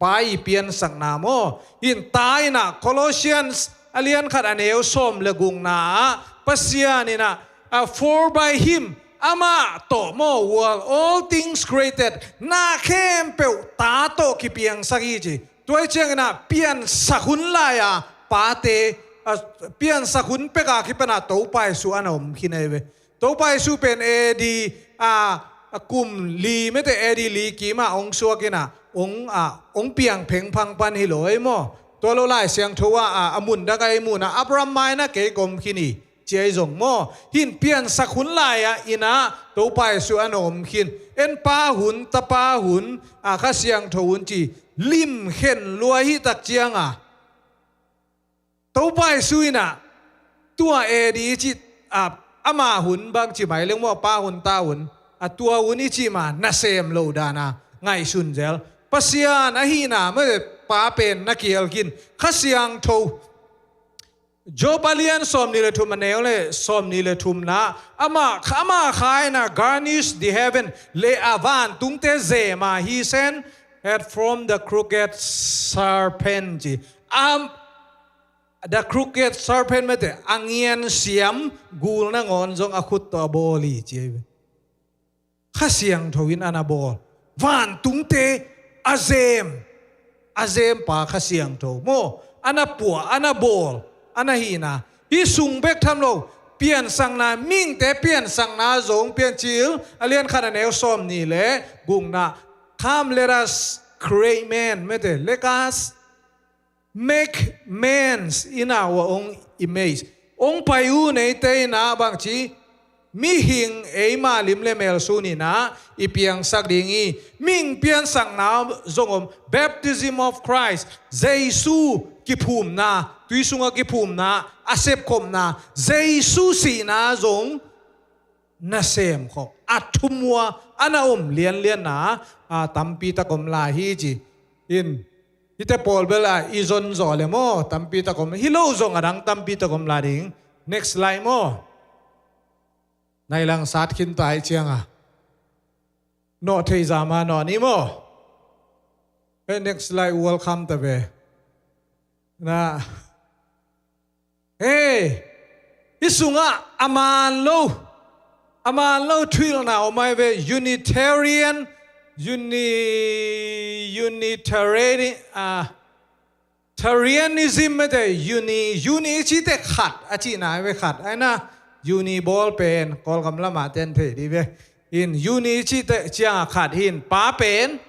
Pa i piansakna maw. In ta ina Colossians a lian khat a neu sawm le gukna ah Pasian ina, a, for by him, amah tawh maw, were all things created, na khempeuh ta tawh kipiangsak hi ci. Tua i ciang ina piansak hun lai a pate, a, piansak hun pek a kipan a Topa Jesu ana om khin ahi ve. Topa Jesu pen A D, a, a kum li mete A D li kim a hong suak ina, hong, a, hong piang phengphang pan hi lo ei maw. Tua lo Lai Siangtho a, a, a mun dang a i mun a Abraham mai na kei ka om khin hi, ci ahi zong maw. Hin piansak hun lai a ina Topa Jesu ana om khin. En Pa hun, Tapa hun, a, Kha Siangtho hun ci lim khen lua hi tak ciang a. Topa Jesu ina, tua A D i cih, a, ama hun bang ci mai leng maw, Pa hun, Ta hun, a, tua hun i cih ma nasem lo dan a ngaihsun zel. Pasian ahihna mete Pa pen na kial khin, Kha Siangtho. Job a lian sawm nih le thum a neu le sawm nih le thumna, ama, ama kha ina garnish the heaven, le a vantungte zema he sent, had formed the crooked serpent ci. Am, the crooked serpent mete, a ngian siam gul nangawn zong a khut tawh a bawl hi ci ahi ve. Kha Siangtho in ana bawl. Vantungte a zem, a zem Pa Kha Siangtho maw, ana pua, ana bawl, ana hihna. Hih sung bek tham lo, piansakna, mihingte piansakna zong Piancil a lian khat a neu sawm nih le gukna. Come, let us create man, mete, let us make man in our own image. Hong pai uh neite ina bangci, mihing eima lim le mel sun ina i piangsak ding hi. Mihing piansakna zong om, baptism of Christ. Jesu kiphumna, tui sunga kiphumna, a sepkhopna, Jesu sihna zong nasem khop, a thumua ana om lianlianna, a, tampi tak om lai hi ci. In, hihte pawl bel a i zon zaw le maw, tampi tak om, hi lo zong a dang tampi tak om lai ding. Next slide maw. Nai lang sat khin ta hi ciang a. Nawh thei zama nawh ni maw. Eh, next slide, welcome ta ve. Na, Hei, hih sungah a man lo, a man lo thuhilhna om ahi ve, Unitarian, uni, Unitarian, a, Tarianism mete, uni, uni i cihte khat a cihna ahi ve, khat ahi na, uni bawl pen Kawlgam lamah ten thei dih ve. In uni i cihte ciangah khat hin Pa pen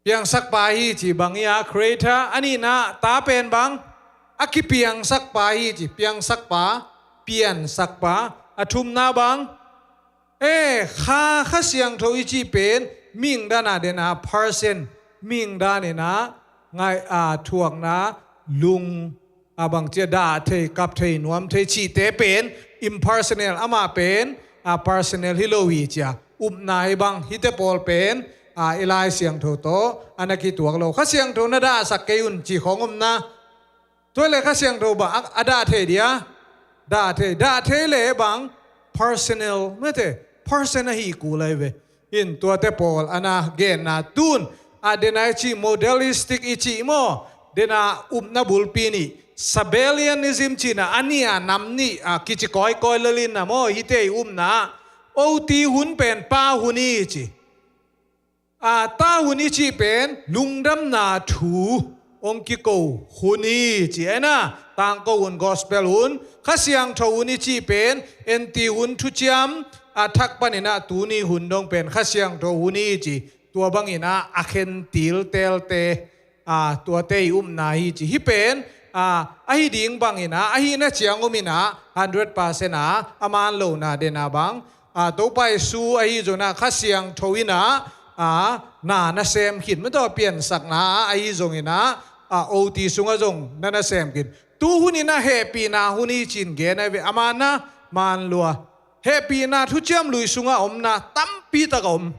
piangsakpa hi ci bang hi a, creator, a nihna Ta pen bang, a kipiangsakpa hi ci, piangsakpa, piansakpa, a thumna bang, e, Kha, Kha Siangtho i cih pen, mihing dan a den a, person, mihing dan ina, ngai, a, thuakna, lung, a bang cia dah thei, kap thei, nuam thei cihte pen impersonal, amah pen a personal hi lo hi cia upna hi bang hite pawl pen a i Lai Siangtho tawh a na kituak lo. Kha Siangtho na dahsak kei un ci khong omna. Tua le Kha Siangtho bang a, a dah thei dia? Dah thei, dah thei le bang personal, mete personal hi ku lai ve. In tuate pawl a na genna tun a dena i ci modelistic i ci maw, dena upna bulpi ni Sabellianism cina a nia nam ni a kici kawikawi lalin na maw hite i upna. Oti hun pen pa hun i ci. A ta hun i cih pen lungdamna thu hong kiko hun hi ci aina, tangko hun, gospel hun, Kha Siangtho hun i cih pen enti hun, thuciam a thak paninah tuni hun dong pen Kha Siangtho hun hi ci. Tua banginah a khentil telte a tuate i upna hi ci. Hih pen a ahi ding banginah ahi na ciang ominah hundred percent a a man lohna dena bang a Topa Jesu ahi zonginah Kha Siangtho inah a na na sem khin, mataw piansakna ahi zonginah a oti sungah zong na na sem khin. Tu huninah hehpihna hun hi cin gen ahi ve, a man na man lua. Hehpihna thuciam lui sungah omna tampi tak a om.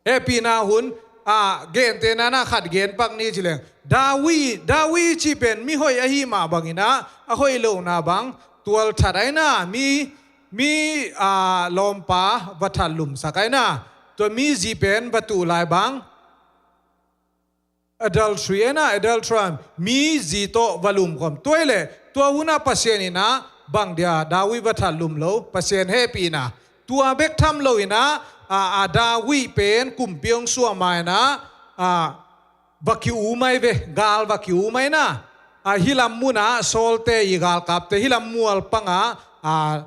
Hehpihna hun a gente nana khat gen pak ni ci leng David, David cih pen mi hoih ahi mah banginah a hoih lohna bang tualthat aina, mi mi a lawmpa va thatlumsak aina, tua mi zi pen va tuh lai bang adultery aina, adultery mi zi tawh va lumkhawm. Tua hi leh tua hunah Pasian inah bang dia David va thatlum lo? Pasian hehpihna. Tua bek tham loinah a a David pen kumpi hong suah mainah a va ki-um ahi ve, gal va ki-um aina. A hih lam munah Saul-te i galkapte, hih lam mual pangah a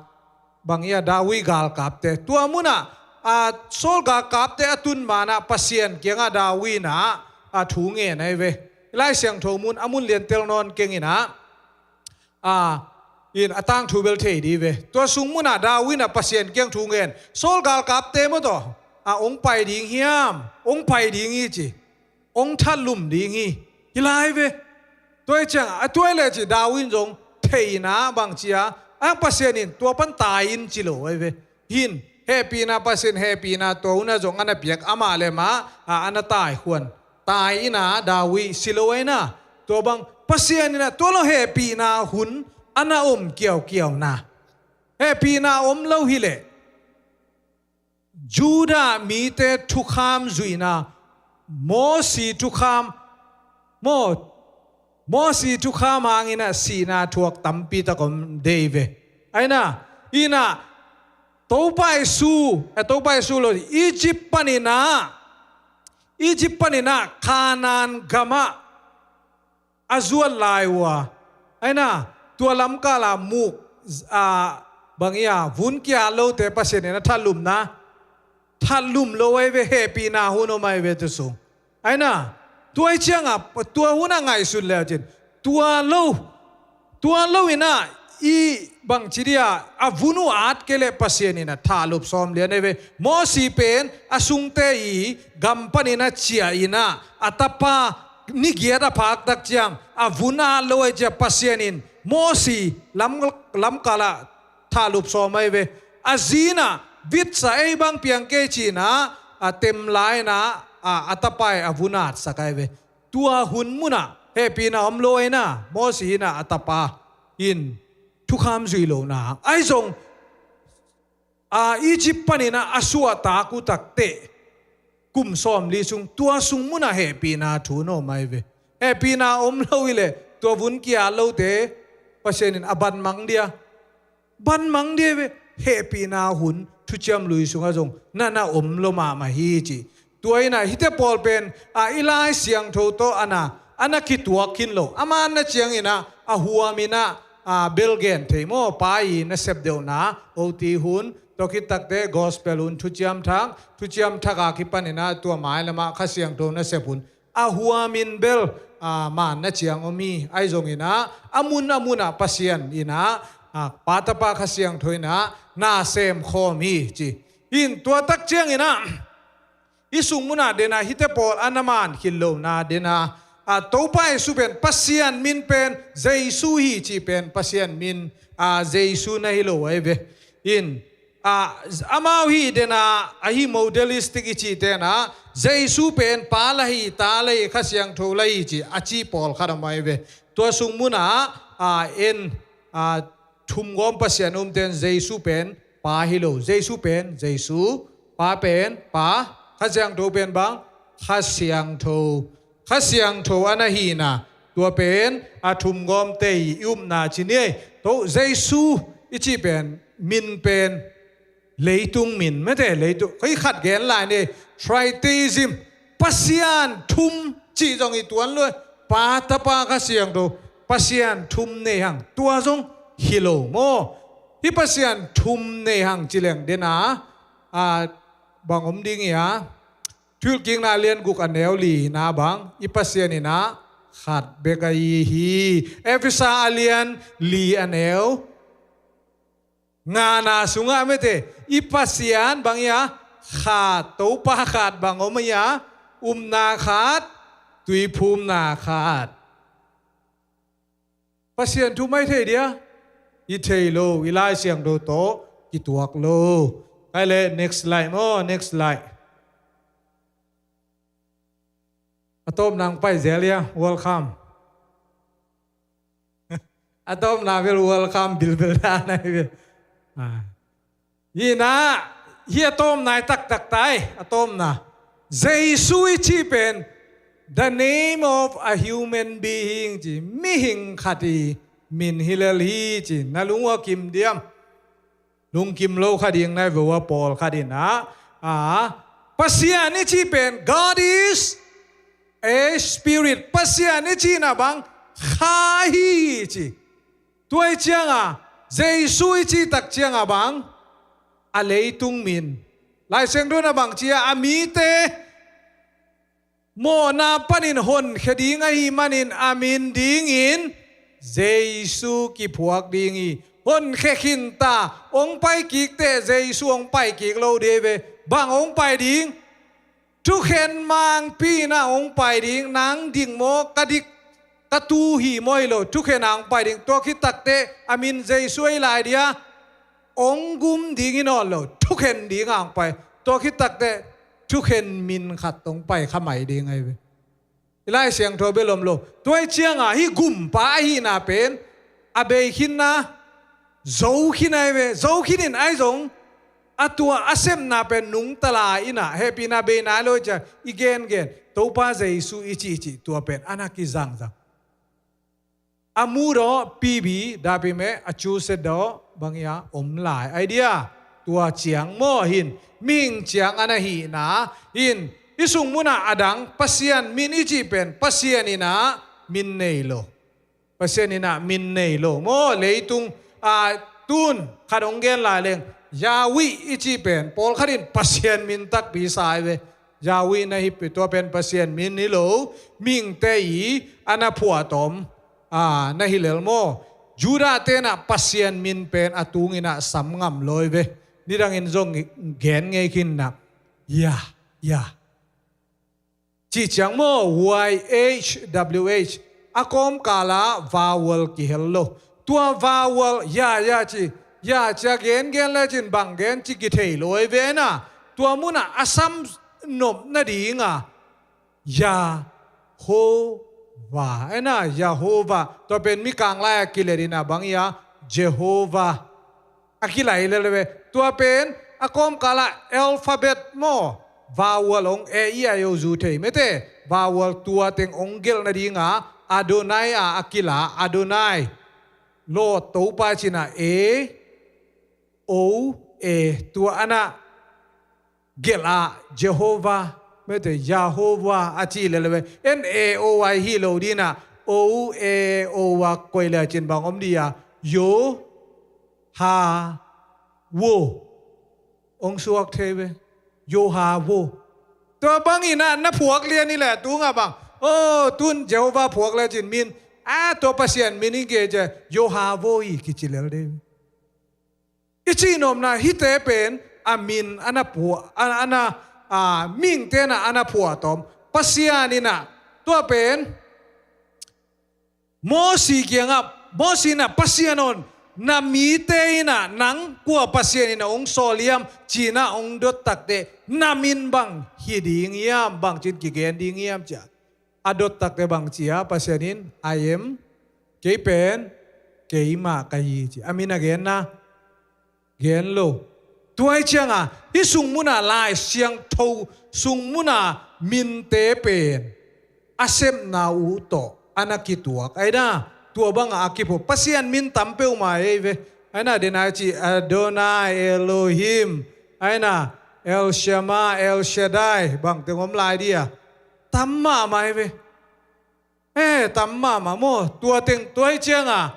bang ia David galkapte. Tua munah a Saul galkapte a tun manah Pasian kiangah David inah a thu ngen ahi ve. Lai Siangtho mun a mun liantel nawn kenginah a in a tangthu bel thei di ve. Tua sung munah David inah Pasian kiang thu ngen. Saul galkapte mataw a hong pai ding hiam? Hong pai ding hi ci. Hong thatlum ding hi. Hi lai ve. Tua hi ciang a tua hi leh ci David in zong theihna bang cia a Pasian in tua pan tai in ci lo ahi ve. Hin hehpihna, Pasian hehpihna tua hunah zong a na piak, amah le mah a a na taikhuan. Tai inah David si lo aina. Tua bang Pasian inah tua lo hehpihna hun a na om kiaukiauna. Hehpihna om lo hi leh Judah mite thukham zuihna, Mosi thukham, Mo, Mosi thukham hanginah sihna thuak tampi tak om dei ve. Aina, inah Topa Jesu, eh, Topa Jesu lo, Egypt paninah, Egypt paninah Canaan gamah a zuat lai uh a, aina, tua lamkala muk a bang ia vun kia lote Pasian inah thatlumna, thatlum lo ahi ve, hehpihna hun om ahi ve tu sung. Aina, tua hi ciangah tua hunah ngaihsun leucin tua lo, tua lo inah i bangci dia a vun uh at kei leh Pasian inah thahlup sawm lian ahi ve. Mosi pen a sungte i gam paninah ciah inah a tapa ni giat a phaktak ciang a vun at lo ahi cia Pasian in Mosi lam, lamkalah thahlup sawm ahi ve. A zi inah vitsa ei bang piang kei cinah a tem lai inah a, a tapa i a vun atsak ahi ve. Tua hun munah hehpihna om lo aina, Mosi inah a tapa in thukham zui lohna ahi zong a Egypt paninah a suahtak uh takteh kum sawmli sung, tua sung munah hehpihna thu na om ahi ve. Hehpihna om lo hi leh tua vun kia lote Pasian in a banmang dia, banmang dia ve. Hehpihna hun thuciam lui sungah zong na na om lo mahmah hi ci. Tua inah hite pawl pen a i Lai Siangtho tawh a na, a na kituak khin lo. A man na cianginah a huaminah a bel gen thei maw, pa i nasep deuhna, oti hun, tua khit takteh gospel hun, thuciam thak, thuciam thak a kipaninah tua mailamah Kha Siangtho nasep hun a huamin bel a man na ciang om hi. Ahi zonginah a mun a munah Pasian inah a Pa, Tapa, Kha Siangtho inah na semkhawm hi ci. In tua tak cianginah i sung munah dena hite pawl a na man khit lohna dena A, Topa Jesu pen Pasian min pen Jesu hi cih pen Pasian min, a, Jesu na hi lo ahi ve. In, a, amau hi dena, ahi modalistic i cih tena, Jesu pen Pa la hi, Ta la hi, Kha Siangtho la hi ci a ci pawlkhat a mai ve. Tua sung muna, a, en, a, thumgawm Pasian umten Jesu pen Pa hi lo. Jesu pen Jesu, Pa pen Pa, Kha Siangtho pen bang, Kha Siangtho. Kha Siangtho a na hihna, tua pen a thumgawmte i upna ci ni ei. To Jesu i cih pen, min pen leitung min, mete leitung. Koi khat gen lai ni ei, tritheism, Pasian thum cih zong i tuan lua, Pa, Tapa, Kha Siangtho, Pasian thum nei hang, tua zong hi lo maw. Hih Pasian thum nei hang ci leng dena, a, bang om ding hi a, Thuhilhkikna lian guk a neu li na bang, i Pasian in a khat bek ahi hi. Efesa a lian li a neu ngana sungah mete, i Pasian bang hi a, khat, Topa khat bang om hi a, upna khat, tuiphumna khat. Pasian thum ahi thei dia, i thei lo, i Lai Siangtho tawh kituak lo. Kai le, next slide maw, next slide. A tawpna hong pai zel ia, welcome. A tawpna bel welcome bilbil dan ahi bel. Ah. Hi na, hi a tawpna i taktak tai, a tawpna. Jesu i cih pen, the name of a human being ci, mihing khat i min hi lel hi ci, na lung ua kim diam. Lungkim lo kha ding nai ve ua pawlkhat in a, a, Pasian i cih pen, God is a spirit. Pasian i cihna bang, Kha hi ci. Tua i cianga, Jesu i cih tak cianga bang, a leitung min. Lai Siangtho na bang cia, a mite mawhna panin honkhia ding ahih manin a min dingin Jesu kiphuak ding hi. Honkhia khinta, hong pai kik teh Jesu hong pai kik lo ding ve. Bang hong pai ding? Thukhen mangpi na hong pai ding, nang dik maw, ka dik, ka tu hi maw hi lo, thukhen a hong pai ding. Tua khit tak teh a min Jesu ahi lai dia, hong gum ding hi nawn lo, thukhen ding a hong pai. Tua khit tak teh thukhen min khat tawh hong pai kha mai ding ahi ve. I Lai Siangtho bel om lo. Tua i cianga hih gumpa ahihna pen, a bei khin na, zo khin ahi ve, zo khin in ahi zong, a tua a sepna pen nungta lai in a, hehpihna bei nai lo i cia, i gengen, Topa Jesu i cih cih, tua pen, a na kizangzang. A mu daw, P B, dapi meh, a cu set daw, bang ia, om lai. Ai dia, tua ciang maw hin, mihing ciang a na hihna, hin, i sung muna a dang, Pasian min i cih pen, Pasian in a, min nei lo. Pasian in a, min nei lo. Maw, leitung, a, tun, khat hong gen lai leng, Yahweh i cih pen, pawlkhat in Pasian min takpi sa ahi ve. Yahweh na hi pi tua pen Pasian min hi lo, mihingte i a na phuahtawm, a, na hi lel maw. Judah te na Pasian min pen a tung in a sam ngam lo hi ve. Nidangin zong gen ngei khin na. Yah, Yah. Cih ciang maw, Y H W H. A kawmkala vowel kihel lo. Tua vowel, Yah, Yah ci. Yah cia gengen lecin bang gen ci kithei lo hi ve na. Tua muna a sam nop nadinga, Yahova. Ai na, Yahova. Tua pen Mikang lai a kilet in a bang ia, Jehovah. A kilai lel ve. Tua pen, a kawmkala alphabet maw. Vowel hong A, E, I, O zu thei mete. Vowel tua teng hong gelh nadinga, Adonai a a kila, Adonai. Lord Topa cina A, O, A. Tua a na gelh a, Jehovah, mete, Yahova, a ci lel ve. N A O Y hi lo dina, O A O a koi lecin bang om dia, Yo, Ha, Wo. Hong suak thei ve. Yo, Ha, Wo. Tua bangin a, na phuak lian i le tunga bang. O, tun Jehovah phuak lecin min. A, tua Pasian min i ge ce, Yo, Ha, Wo i kici lel dei. I cihnopna hihte pen a min a na phuah, a, a na, a, mihingte na a na phuahtawm. Pasian in a, tua pen, Mosi kiangah, Mosi in ah Pasian aw, na mite in ah nang kua Pasian in ah hong sawl hiam ci-in ah hong dot takteh, na min bang hi ding hiam, bangci-in kigen ding hiam ci-a a dot takteh bang ci-a Pasian in, "I am, kei pen, keimah ka hi," ci. A min a genna gen lo. Tua ahih ciangah hih sung munah Lai Siangtho sung munah minte pen a sepna uh tawh a na kituak. Ahi na, tua bangah a kiphuak Pasian min tam peuhmah ei ve. Ahi na, den a ci Adonai, Elohim, ahi na, El Shammah, El Shaddai, bang teng om lai dia. Tam mahmah ei ve. Eh, tam mahmah maw. Tua teng, tua ahih ciangah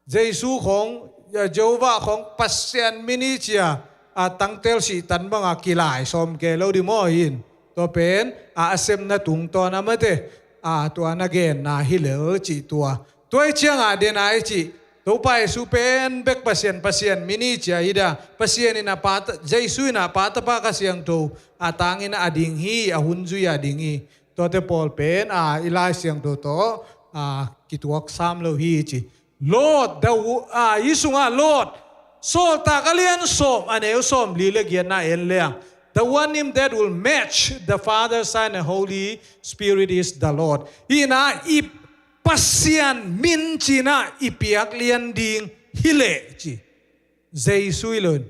Jesu khawng, Jehovah khawng Pasian min hi ci-a a tangtel sihtan bangah kilai sawm kei lo ding maw, hi in. Tua pen a, a sepna tungtawn a mate, a, tua na genna hi lel cih tua. Tua ahih ciangah den a i cih Topa Jesu pen bek Pasian, Pasian min hi ci-a hi da. Pasian in ah Pa ta-, Jesu in ah Pa, Tapa, Kha Siangtho a tangin a ding hi, a hun zui a ding hi. Tuate pawl pen a, i Lai Siangtho tawh a, kituak sam lo hi ci. Lord, the wo-, a, hih sungah Lord, Sawltak a lian sawm, a neu sawmli le giatna en leng, "The one name that will match the Father, Son and Holy Spirit is the Lord." Hi in ah, i Pasian min ci-in ah i piak lian ding hi leh ci, Jesu hi lo in,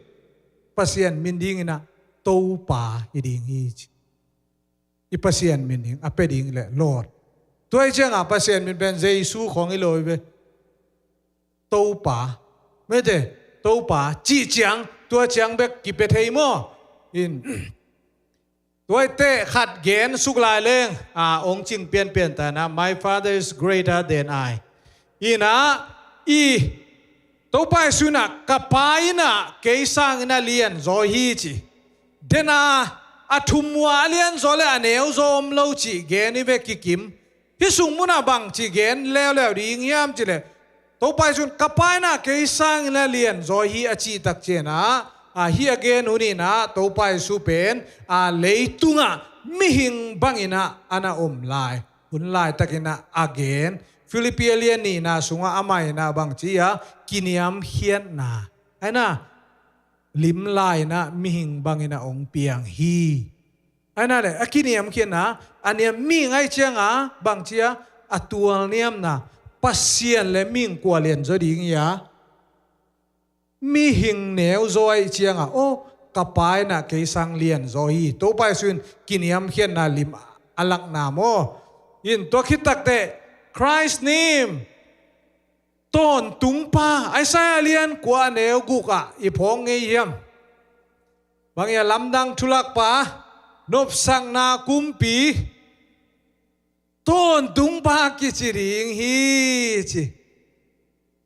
Pasian min dingin ah Topa hi ding hi ci. I Pasian min ding a pia ding leh Lord. Tua ahih ciangah Pasian min pen Jesu khawng hi lo hi ve. Topa. Mete, Topa cih ciang, tua ciang bek kipia thei maw. In. Tua ahih teh khat gen suk lai leng, a, hong cing pianpian ta na, "My Father is greater than I." Hi in ah, i Topa Jesu in ah, "Ka Pa in ah kei sangin a lianzaw hi," ci. Den a, a thum uh a lianzaw le a neuzaw om lo cih gen hi ve kikim. Hih sung munah bangci gen leuleu ding hiam cih leh, Topa Jesu in, "Ka Pa in ah kei sangin a lianzaw hi," a cih tak ciangin ah, a, hih a gen hun in ah Topa Jesu pen a, leitungah mihing bangin ah a na om lai hun laitakin ah a gen. Filippi a lian nihna sungah amah in ah bangci a, kiniamkhiatna, ahi na, lim lai-in ah mihing bangin ah hong piang hi. Ahi na le, a kiniamkhiatna, a niam mihing ahih ciangah bangci a, a tualniamna, Pasian le mihing kua lianzaw ding hi a, mihing neuzaw ahih ciangah, "Oh, ka Pa in ah kei sang lianzaw hi." Topa Jesu in kiniamkhiatna lim a lakna maw. In tua khit takteh, Christ name, Tawntung Pa, Isaiah lian kua neu guk ah i phawk ngei hiam? Bang hi a, Lamdang Thulakpa, Nopsakna Kumpi, Tawntung Pa kici ding hi ci.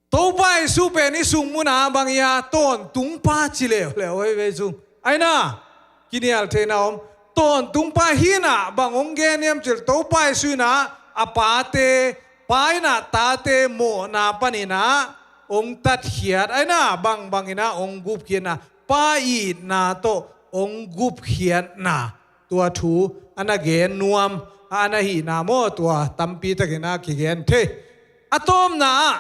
Topa Jesu pen i sung munah bang hi a, Tawntung Pa ci leuleu hi ve sung. Ahi na, kinial theihna om. Tawntung Pa hi in ah bang hong gen hiam cih leh, Topa Jesu in ah a pate, Pa in ah tate mawhna panin ah hong tatkhiat, ahi na, bangbang in ah hong gupkhiatna, Pa itna tawh hong gupkhiatna, tua thu a na gen nuam, a na hihna maw, tua tampi takin ah kigen thei. A tawpna ah,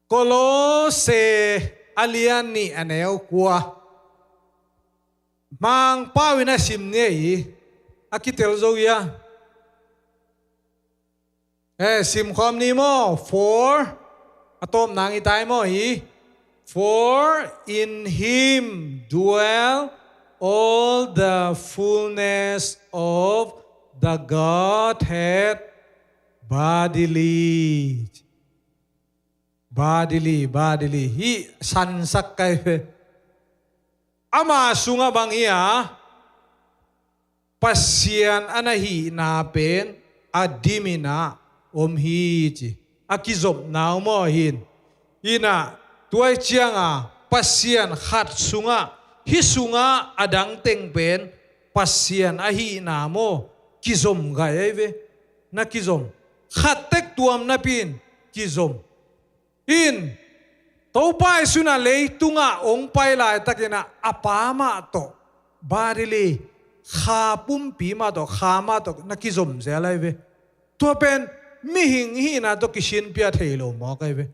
Kolose a lian nih a neu kua. Mangpau in a sim ni hi, a kitel zo hi a. Eh, sim khawm ni maw, for, a tawpna ngitai maw hi. For in him dwell all the fullness of the Godhead bodily. Bodily, bodily. Hih sansak kai ve. Ama sungah bang hi a, Pasian a na hihna pen a dimin ah om hi ci. A kizopna uh maw hi in. Hi in ah, tua ahih ciangah Pasian khat sungah, hih sungah a dang teng pen Pasian a hihna maw, kizom gai ahi ve. Na kizom. Khat tek tuam napi in kizom. In, Topa Jesu in ah leitungah hong pai laitakin ah a Pa mah tawh, bodily, kha pumpi mah tawh, kha mah tawh na kizom zel ahi ve. Tua pen mihing i hihna tawh kisinpia thei lo mawk ahi ve.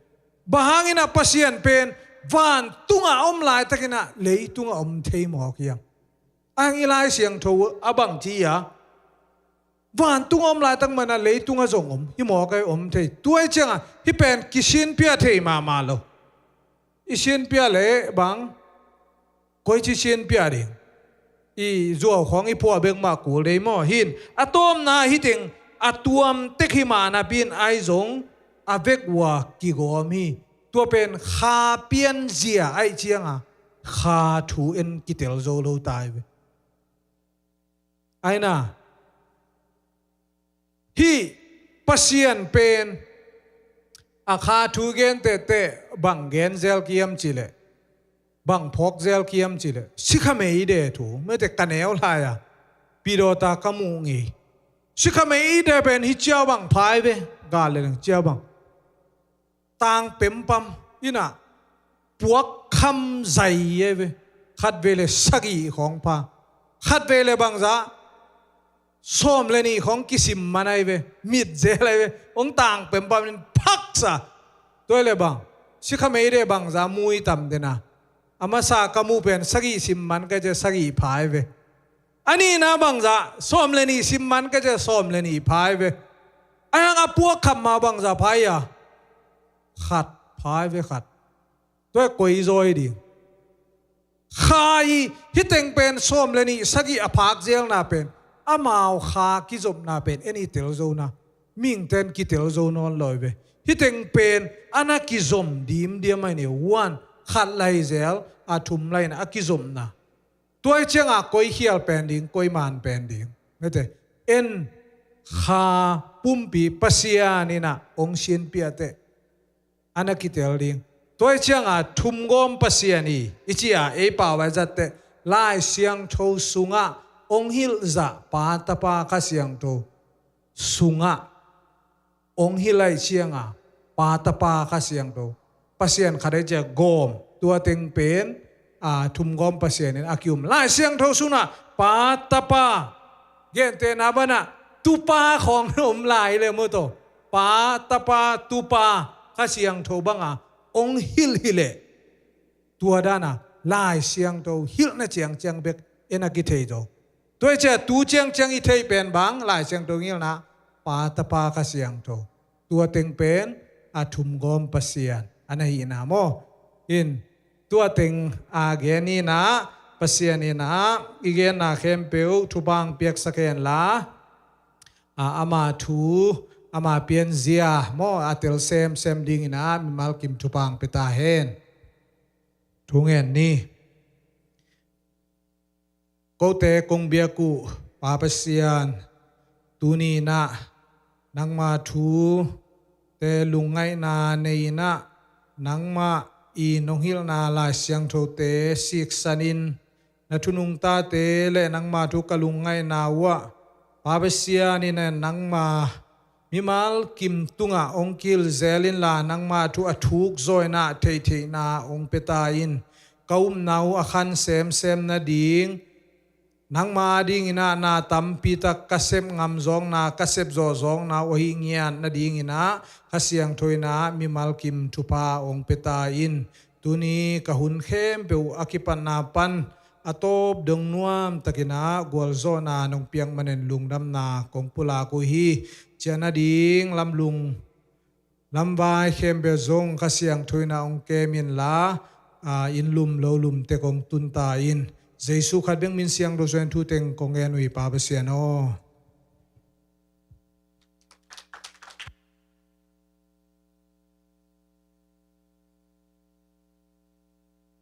Bang hangin ah Pasian pen vantungah a om laitakin ah leitungah om thei mawk hiam? A hang i Lai Siangtho a bang ci a, vantungah om laitak manin ah leitungah zong om hi mawk ahi, om thei. Tua ahih ciangah hih pen kisinpia thei mahmah lo. I sinpia leh bang, koici sinpia ding? I zuau khawng i phuah bek mah kul dei maw? Hi in, a tawpna hih teng a tuam tek hi mah napi-in ahi zong a vek uh a kigawm hi. Tua pen Kha pianzia ahih ciangah Kha thu en kitel zo lo ta hi ve. Ahi na, hih Pasian pen a Kha thu gen tehteh bang gen zel ka hiam cih leh, bang phawk zel ka hiam cih leh, Sikha Meideh thu, mete ka neu lai-a Pidawta ka muh ngei. Sikha Meideh pen hih ciau bang pha hi ve, gal le leng ciau bang. Tang pempam in ah puak kham zai hi ve. Khatvei le sagih khawng pha. Khatvei le bangzah sawm le nih khawng kisim man ahi ve. Mit zel ahi ve. Hong tang pempam in phaksa. Tua le bang, Sikha Meideh bangzah mui tam den a? A masa ka muh pen sagih sim man ka ci a, sagih pha hi ve. A nihna bangzah sawm le nih sim man ka ci a, sawm le nih pha hi ve. Ahi hang a puak kham ma bangzah pha hi a? Khat pha hi ve, khat. Tua hi koi zaw hi ding? Kha hi. Hih teng pen sawm le nih, sagih a phak zelna pen, amau Kha kizopna pen en i tel zo na, mihingte in kitel zo nawn lo hi ve. Hih teng pen a na kizom dimdiam ahi ni, one, khat lai zel, a thum lai-in a kizopna. Tua ahih ciangah koi khial pen ding, koi man pen ding? Mete, en Kha pumpi Pasian in ah hong sinpia teh a na kitel ding. Tua ahih ciangah thumgawm Pasian hi i ci a, ei pau a i zat teh Lai Siangtho sungah hong hilh zah Pa, Tapa, Kha Siangtho sungah hong hilh ahih ciangah Pa, Tapa, Kha Siangtho, Pasian khat ahih ciangah gawm, tua teng pen a thumgawm Pasian in a ki-um. Lai Siangtho sungah Pa, Tapa, gentehna banah Tupa khawng om lai le maw taw. Pa, Tapa, Tupa, Kha Siangtho banga hong hilh hi leh, tua dana Lai Siangtho hilhna ciangciang bek en a kithei zo. Tua ahih ciangah tu ciangciang i theih pen bang, Lai Siangtho hong hilhna, Pa, Tapa, Kha Siangtho. Tua teng pen a thumgawm Pasian a na hihna maw? In, tua teng a gen in ah, Pasian in ah i genna khempeuh thupha hong piaksak hen la, a, ama thu, ama pianzia maw, a tel semsem dingin ah mimal kim thupha hong pia ta hen. Thu ngen ni. Kote kong biak uh Pa Pasian, tuni in ah nangma thute lungngaihna nei in ah, nangmah in hong hilhna Lai Siangthote siksan in, na thu nungtate le nangma thu ka lungngaihna uh ah, Pa Pasian in ah nangma mimal kim tungah hong kihilh zel inla, nangma thu a thuk zaw in ah theihtheihna hong pia ta in. Ka upna uh a khan semsem nading, nangma adingin ah na tampi tak ka sep ngam zawkna, ka sep zawh zawkna uh ahih ngiat nadingin ah Kha Siangtho in ah mimal kim thupha hong pia ta in. Tuni ka hun khempeuh a kipatna pan a tawp dong nuam takin ah gualzawhna nong piak manin lungdamna kong pulak uh hi. Ciah nading lamlung lamvai khempeuh zong Kha Siangtho in ah hong kem inla, a, inn lum lo lum tek hong tun ta in. Jesu khat bek min siangtho suangin thu teng kong ngen uh hi Pa Pasian aw.